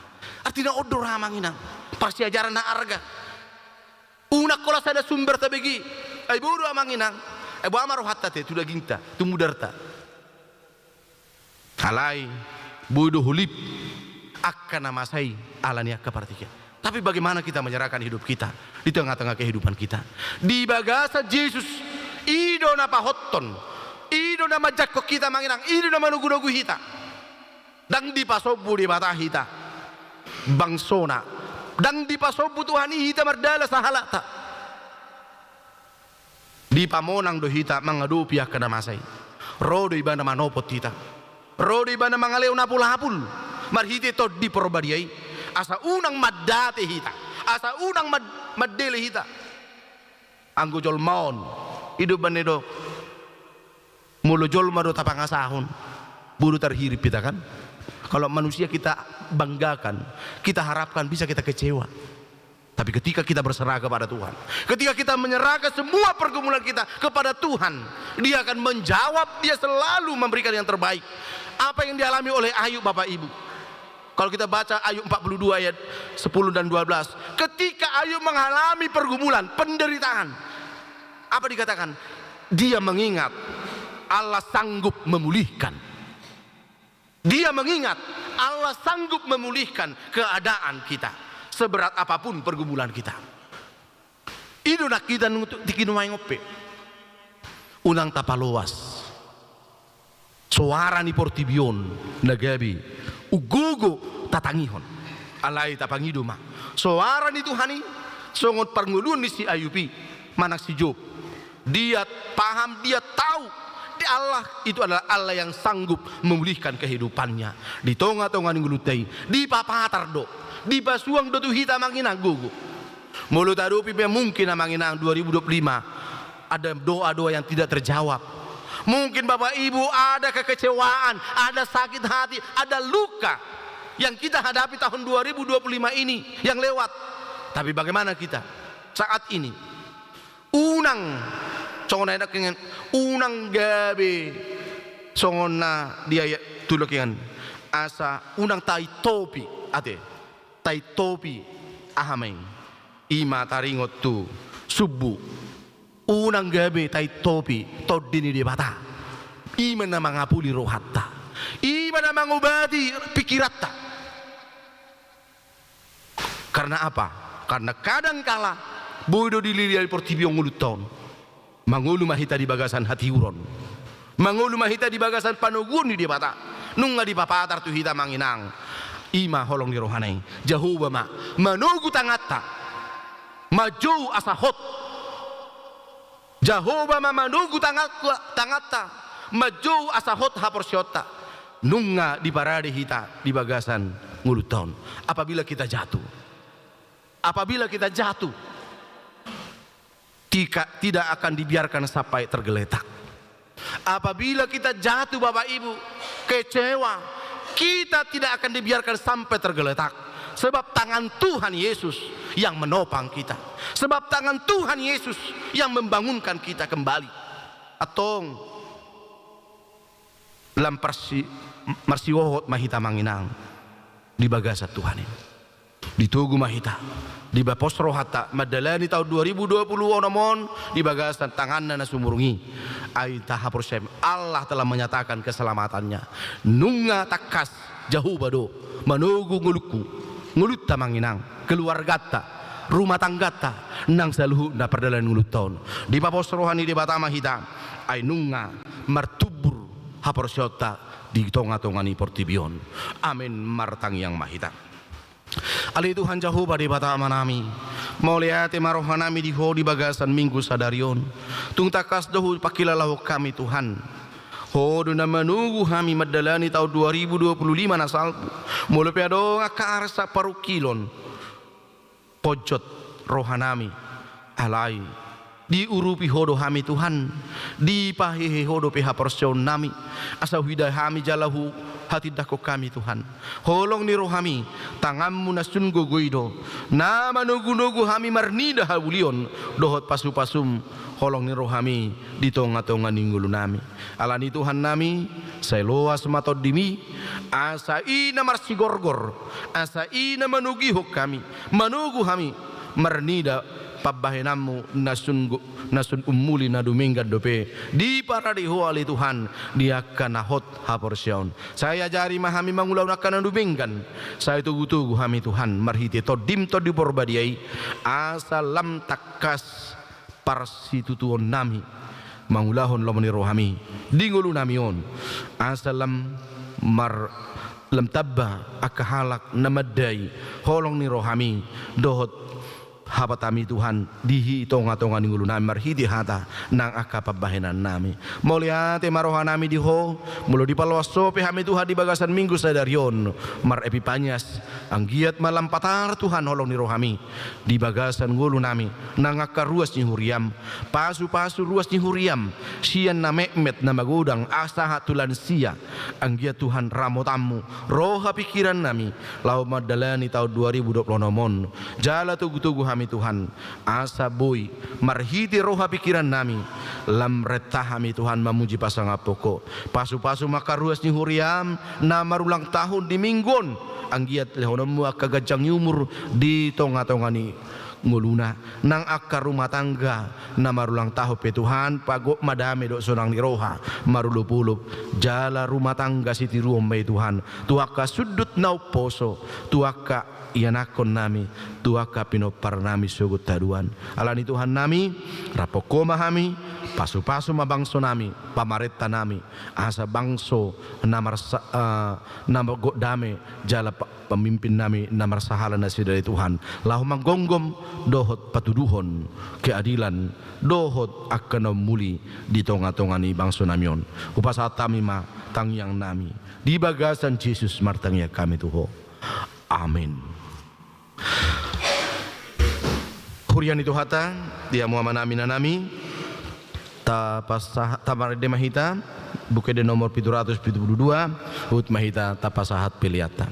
Artina on do ra, Amang Inang, parsiajaran na arga. Unang holan sada sumber tabege. Ai boi do, Amang Inang. Ai boha ma rohanta te tu dagingta, tu mudarta. Alai boi do holip angka na masa i ala ni angka partingkian. Tapi bagaimana kita menyerahkan hidup kita di tengah-tengah kehidupan kita? Di bagasan Jesus, i do na pahothon, i do na manjangkon hita, Amang Inang, i do na manogunogu hita. Ndang dipasombu Debata hita, bangsona. Ndang dipasombu Tuhan i hita mardalan sahalakta. Dipamonang do hita mangadopi angka na masa i. Ro do Ibana manopot hita. Ro do Ibana mangalehon apulapul marhite Tondi Porbadia i. Asa unang mandate hita. Asa unang mad-, mandele hita. Anggo jolma on, i do umbahen na didok, molo jolma do tapangasahon, boi do tarhirim hita, kan? Kalau manusia kita banggakan, kita harapkan, bisa kita kecewa. Tapi ketika kita berserah kepada Tuhan, ketika kita menyerahkan semua pergumulan kita kepada Tuhan, Dia akan menjawab, Dia selalu memberikan yang terbaik. Apa yang dialami oleh Ayub, Bapak Ibu? Kalau kita baca Ayub empat puluh dua ayat sepuluh dan dua belas, ketika Ayub mengalami pergumulan, penderitaan, apa dikatakan? Dia mengingat Allah sanggup memulihkan. Dia mengingat Allah sanggup memulihkan keadaan kita, seberat apapun pergumulan kita. I do nang hita nunga tu tingki nuaeng on pe, unang tapaloas soara ni portibi on na gabe umgogo tatangihon. Alai tapangido ma soara ni Tuhan i, songon parngoluon ni si Ayub i manang si Job. Dia paham, dia tahu, di Allah itu adalah Allah yang sanggup memulihkan kehidupannya. Di tongatonga ni ngolunta i, dipapatar do, dipasuang do tu hita, Amang Inang, gogo. Molo taadopi pe mungkin, Amang Inang, dua ribu dua puluh lima, ada doa-doa yang tidak terjawab. Mungkin Bapak Ibu ada kekecewaan, ada sakit hati, ada luka yang kita hadapi tahun dua ribu dua puluh lima ini yang lewat. Tapi bagaimana kita saat ini? Unang, songon na didok, unang gabe songon na di ayat tolu, asa unang taintopi ate. Taintopi aha ma i? I ma taringot tu sumbu Unang gabe taintopi Tondi ni Debata. I ma na mangapuli rohanta. I ma na mangobati pikiranta. Karna apa? Karna kadang kala boi do dilili portibi on ngolunta on. Mangolu ma hita di bagasan hatiuron. Mangolu ma hita di bagasan panoguon ni Debata. Nunga dipapatar tu hita, amang inang. I ma holong ni rohana i. Jahowa ma manogu tanganta. Manjou asa hot. Jahowa ma manogu tanganta, tanganta, manjou asa hot haporseaonta. Nunga diparade hita di bagasan ngolunta on. Apabila kita jatuh, apabila kita jatuh, tika-, tidak akan dibiarkan sampai tergeletak. Apabila kita jatuh, Bapak Ibu, kecewa, kita tidak akan dibiarkan sampai tergeletak. Sebab tangan Tuhan Yesus yang menopang kita. Sebab tangan Tuhan Yesus yang membangunkan kita kembali. Antong, lam parsi-, marsihohot ma hita, amang inang, di bagasan Tuhan i. Ditogu ma hita, dipapos rohanta mandalani taon dua ribu dua puluh onom on di bagasan tanganna na sumurung i. Ai tahaporseai, Allah telah menyatakan keselamatannya. Nunga tangkas Jahowa do manogu ngolungku, ngolunta, amang inang, keluarganta, rumah tangganta, nang saluhutna pardalanan ni ngolunta on. Dipapos roha ni Debata ma hita, ai nunga martumbur haporseaonta di tonga-tonga ni portibi on. Amen. Martangiang ma hita. Ale Tuhan Jahowa Debata Amanami, mauliate ma rohanami di Ho di bagasan Minggu sadari on. Tung tangkas do hupangkilalahon hami, Tuhan. Ho do na manogu hami mandalani taon dua ribu dua puluh lima na salpu. Molo pe adong angka arsak parungkilon, ponjot rohanami, alai diurupi Ho do hami, Tuhan. Dipahehe Ho dope haporseaonnami, asa huida hami jala huhatindangkon hami, Tuhan. Holong ni rohami, tanganmu na sun gogo i do na manogu-nogu hami marnida haulion dohot pasu-pasum, holong ni rohami, di tonga-tonga ni ngolunami. Alani i, Tuhannami, sai loas ma Tondim i, asa i na marsigorgor, asa i na manogihon hami, manogu hami marnida pambahenanmu na sun go-, na sun ummuli na dumenggan dope diparade Ho, ale Tuhan, di angka na hot haporseaon. Sai ajari ma hami mangulahon angka na dumenggan. Sai togu-togu hami, Tuhan, marhite Tondim Tondi Porbadia i, asa lam tangkas parsitutuonnami mangulahon lomo ni rohami di ngolunami on, asa lam mar-, lam tamba angka halak na mandai holong ni rohami dohot habatami, Tuhan, di hi-, tonga-tonga ni ngolunami marhite hata nang angka pambahenannami. Mauliate ma rohanami di Ho, molo dipaloas Ho pe hami, Tuhan, di bagasan Minggu sadari on, mar-Epipanias, anggiat ma lam patar, Tuhan, holong ni rohami di bagasan ngolunami, nang angka ruas ni huriam, pasu-pasu ruas ni huriam, sian na metmet na magodang, asa sahat tu lansia. Anggiat, Tuhan, ramotanmu roha pingkirannami laho mandalani taon dua ribu dua puluh onom on. Jala togu-togu hami, Tuhan, asa boi marhite roha pingkirannami lam renta hami, Tuhan, mamuji pasangaphon Ho. Pasu-pasu ma angka ruas ni huriam na marulang tahun di Minggu on. Anggiat lehononmu angka ganjang ni umur di tonga-tonga ni ngoluna. Nang angka rumah tangga na marulang tahun pe, Tuhan, pagok ma dame dohot sonang ni roha marolop-olop. Jala rumah tangga sitiruon ma i, Tuhan, tu angka sundut na umposo, tu angka ianakkonnami, tu angka pinomparnami sogot haduan. Alani i, Tuhannami, raphon Ho ma hami, pasu-pasu ma bangsonami, pamarentanami, asa bangso na marsa-, eh, na gok dame, jala pa-, pamimpinnami na marsahala nasida, ale Tuhan, laho manggomgom dohot patuduhon keadilan dohot angka na ummuli di tonga-tonga ni bangsonami on. Hupasahat hami ma tangiangnami, di bagasan Jesus martangiang hami tu Ho. Amin. Huria ni Tuhanta, di hamu amanami, inanami, tapasaha-, tamarende ma hita, Buku Ende nomor pitu ratus pitu puluh dua, huhut ma hita tapasahat peleanta.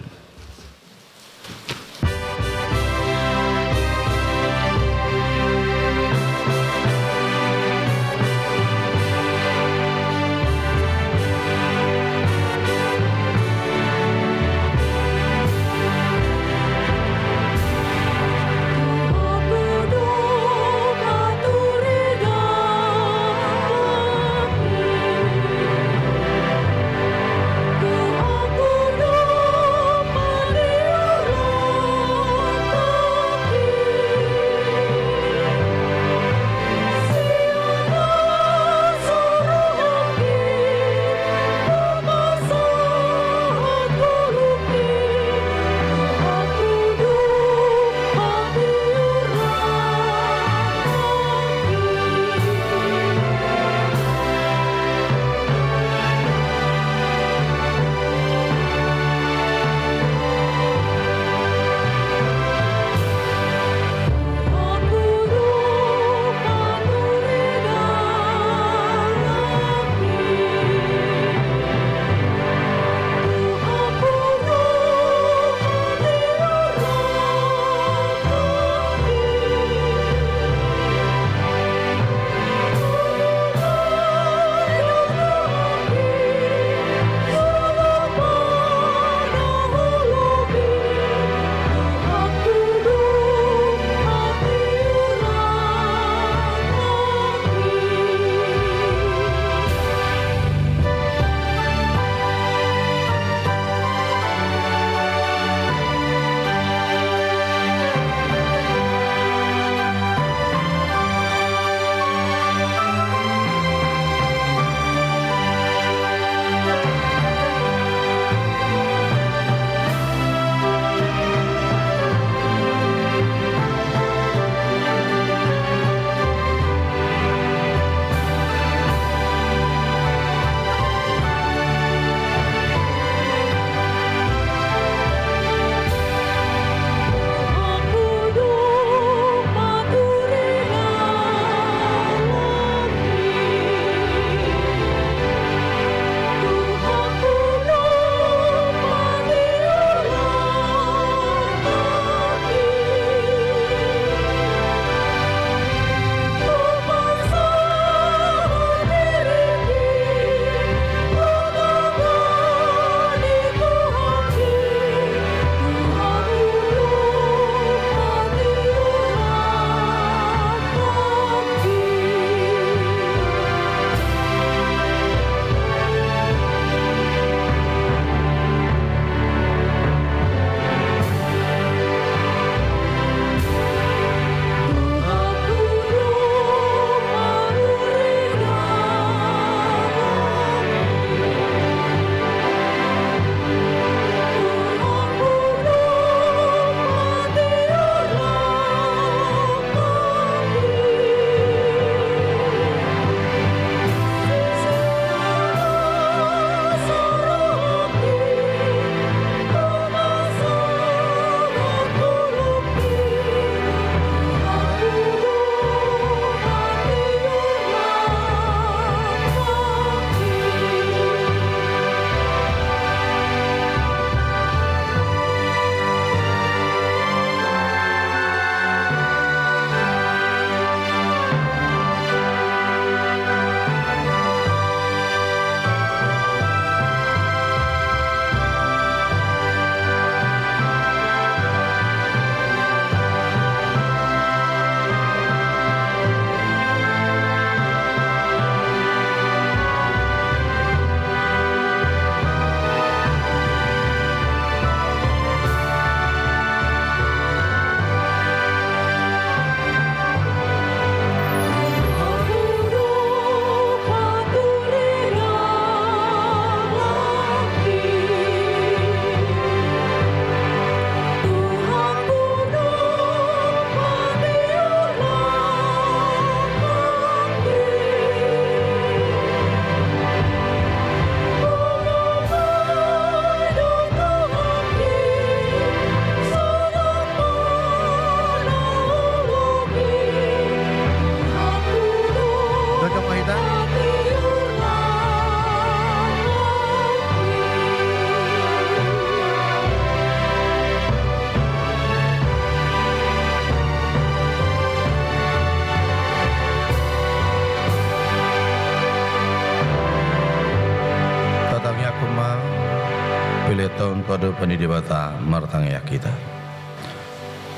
Pilehon tu adopan ni Debata martangiang hita.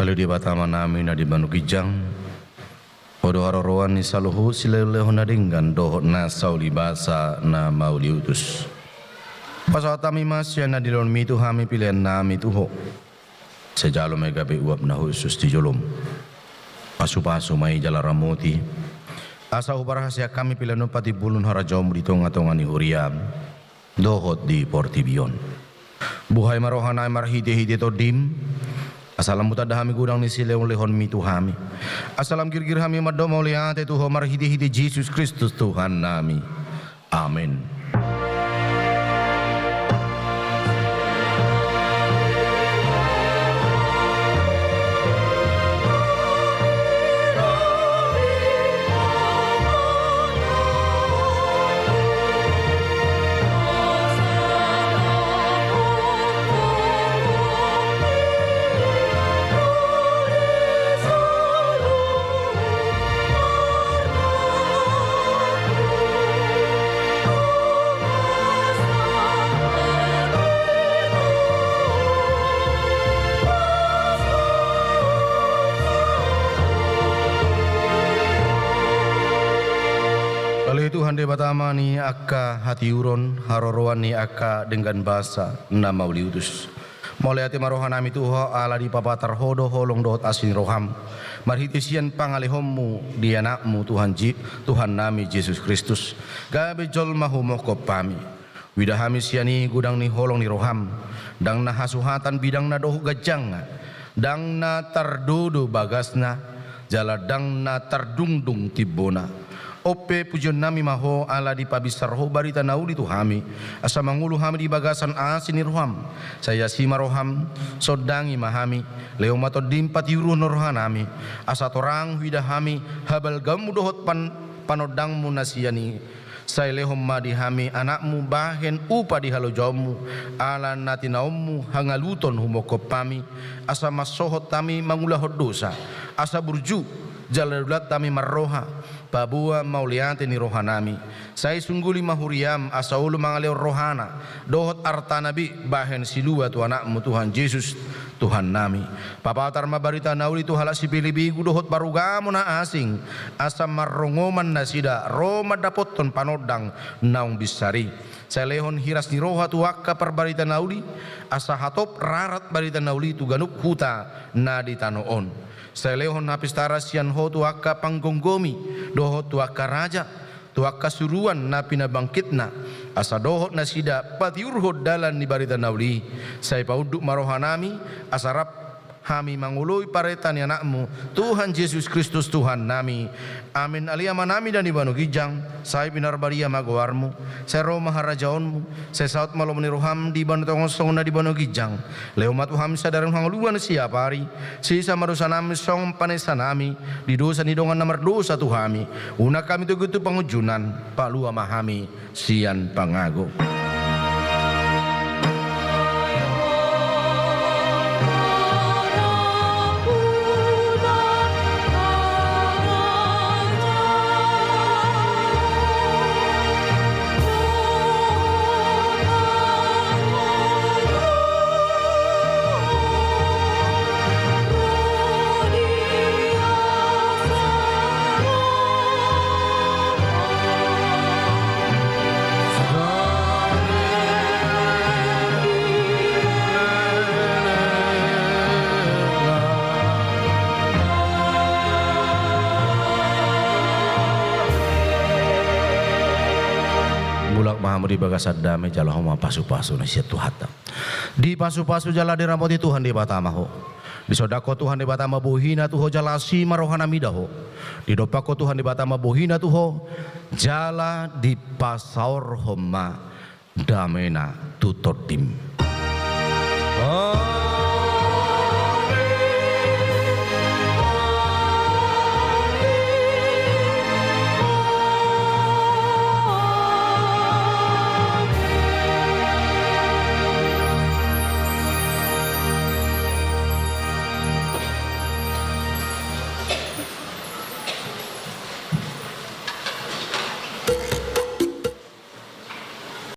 Ale Debata Amanami na di banua ginjang, Ho do haroroan ni saluhut silehonlehon na denggan dohot na saulibasa na mauliutus. Pasahat hami ma sian na dilehonmi tu hami pilehonnami tu Ho. Sai jalo ma i gabe uap na hushus di jolom. Pasupasu ma i jala ramoti, asa huparhaseang hami pilehon on patimbulhon harajaonmu di tongatonga ni huriam dohot di portibi on. Buhai ma rohanami marhitehite Tondim, asa lam hutanda hami godang ni silehonlehonmi tu hami, asa lam girgir hami mandok mauliate tu Ho marhitehite Jesus Kristus Tuhannami. Amen. Ale Tuhan Debata Ama ni angka hatiuron, haroroan ni angka denggan basa na mauliutus. Mauliate ma rohanami tu Ho ala dipapatar Ho do holong dohot asi ni roham marhite sian pangalehonmu di Anakmu Tuhan Ji-, Tuhannami Jesus Kristus, gabe jolma humongkop hami. Huida hami sian i godang ni holong ni roham, ndang na hasuhatan bidangna dohot ganjangna, ndang na tardodo bagasna, jala ndang na tardungdung timbona. On pe pujionnami ma Ho ala dipabinsar Ho barita na uli tu hami, asa mangolu hami di bagasan asi ni roham. Sai asi ma roham, sondangi ma hami, lehon ma Tondim patiuruhon rohanami, asa torang huida hami habalgaonmu dohot pan-, panondangmu na sian i. Sai lehon ma di hami Anakmu bahen upa di halojaonmu, ala na tinaonmu hangaluton humongkop hami, asa mansohot hami mangulahon dosa, asa burju, jala daulat hami marroha, paboa mauliate ni rohanami. Sai sungguli ma huriam asa olo mangalehon rohana dohot artana be bahen silua tu Anakmu Tuhan Jesus Tuhannami. Papatar ma barita na uli tu halak sipelebegu dohot parugamo na asing, asa marrongoman nasida ro mandapothon panondang naung binsar i. Sai lehon hiras ni roha tu angka parbarita na uli, asa hatop rarat barita na uli tu ganup huta na di tano on. Sai lehon hapistaran sian Ho tu angka panggomgomi dohot tu angka raja, tu angka suruan na pinabangkitna, asa dohot nasida patiurhon dalan ni barita na uli i. Sai paunduk ma rohanami, asa rap hami mangoloi parenta ni Anakmu, Tuhan Jesus Kristus Tuhannami. Amen. Ale Amanami na di banua ginjang, sai pinarbadia ma goarmu, sai ro ma harajaonmu, sai saut ma lomo ni roham di banua tonga on songon na di banua ginjang. Lehon ma tu hami sadari on hangoluan siapari, sesa ma dosanami songon panesanami di dosa ni dongan na mardosa tu hami. Unang hami togihon tu pangunjunan, palua ma hami sian pangago. Mulak ma hamu di bagasan dame, jalo hamu ma pasupasu na sian Tuhanta. Dipasupasu jala diramoti Tuhan Debata ma ho. Disondangkon Tuhan Debata ma bohina tu ho jala asi ma rohana mida ho. Didompakkon Tuhan Debata ma bohina tu ho jala dipasaorhon ma damena tu tondim.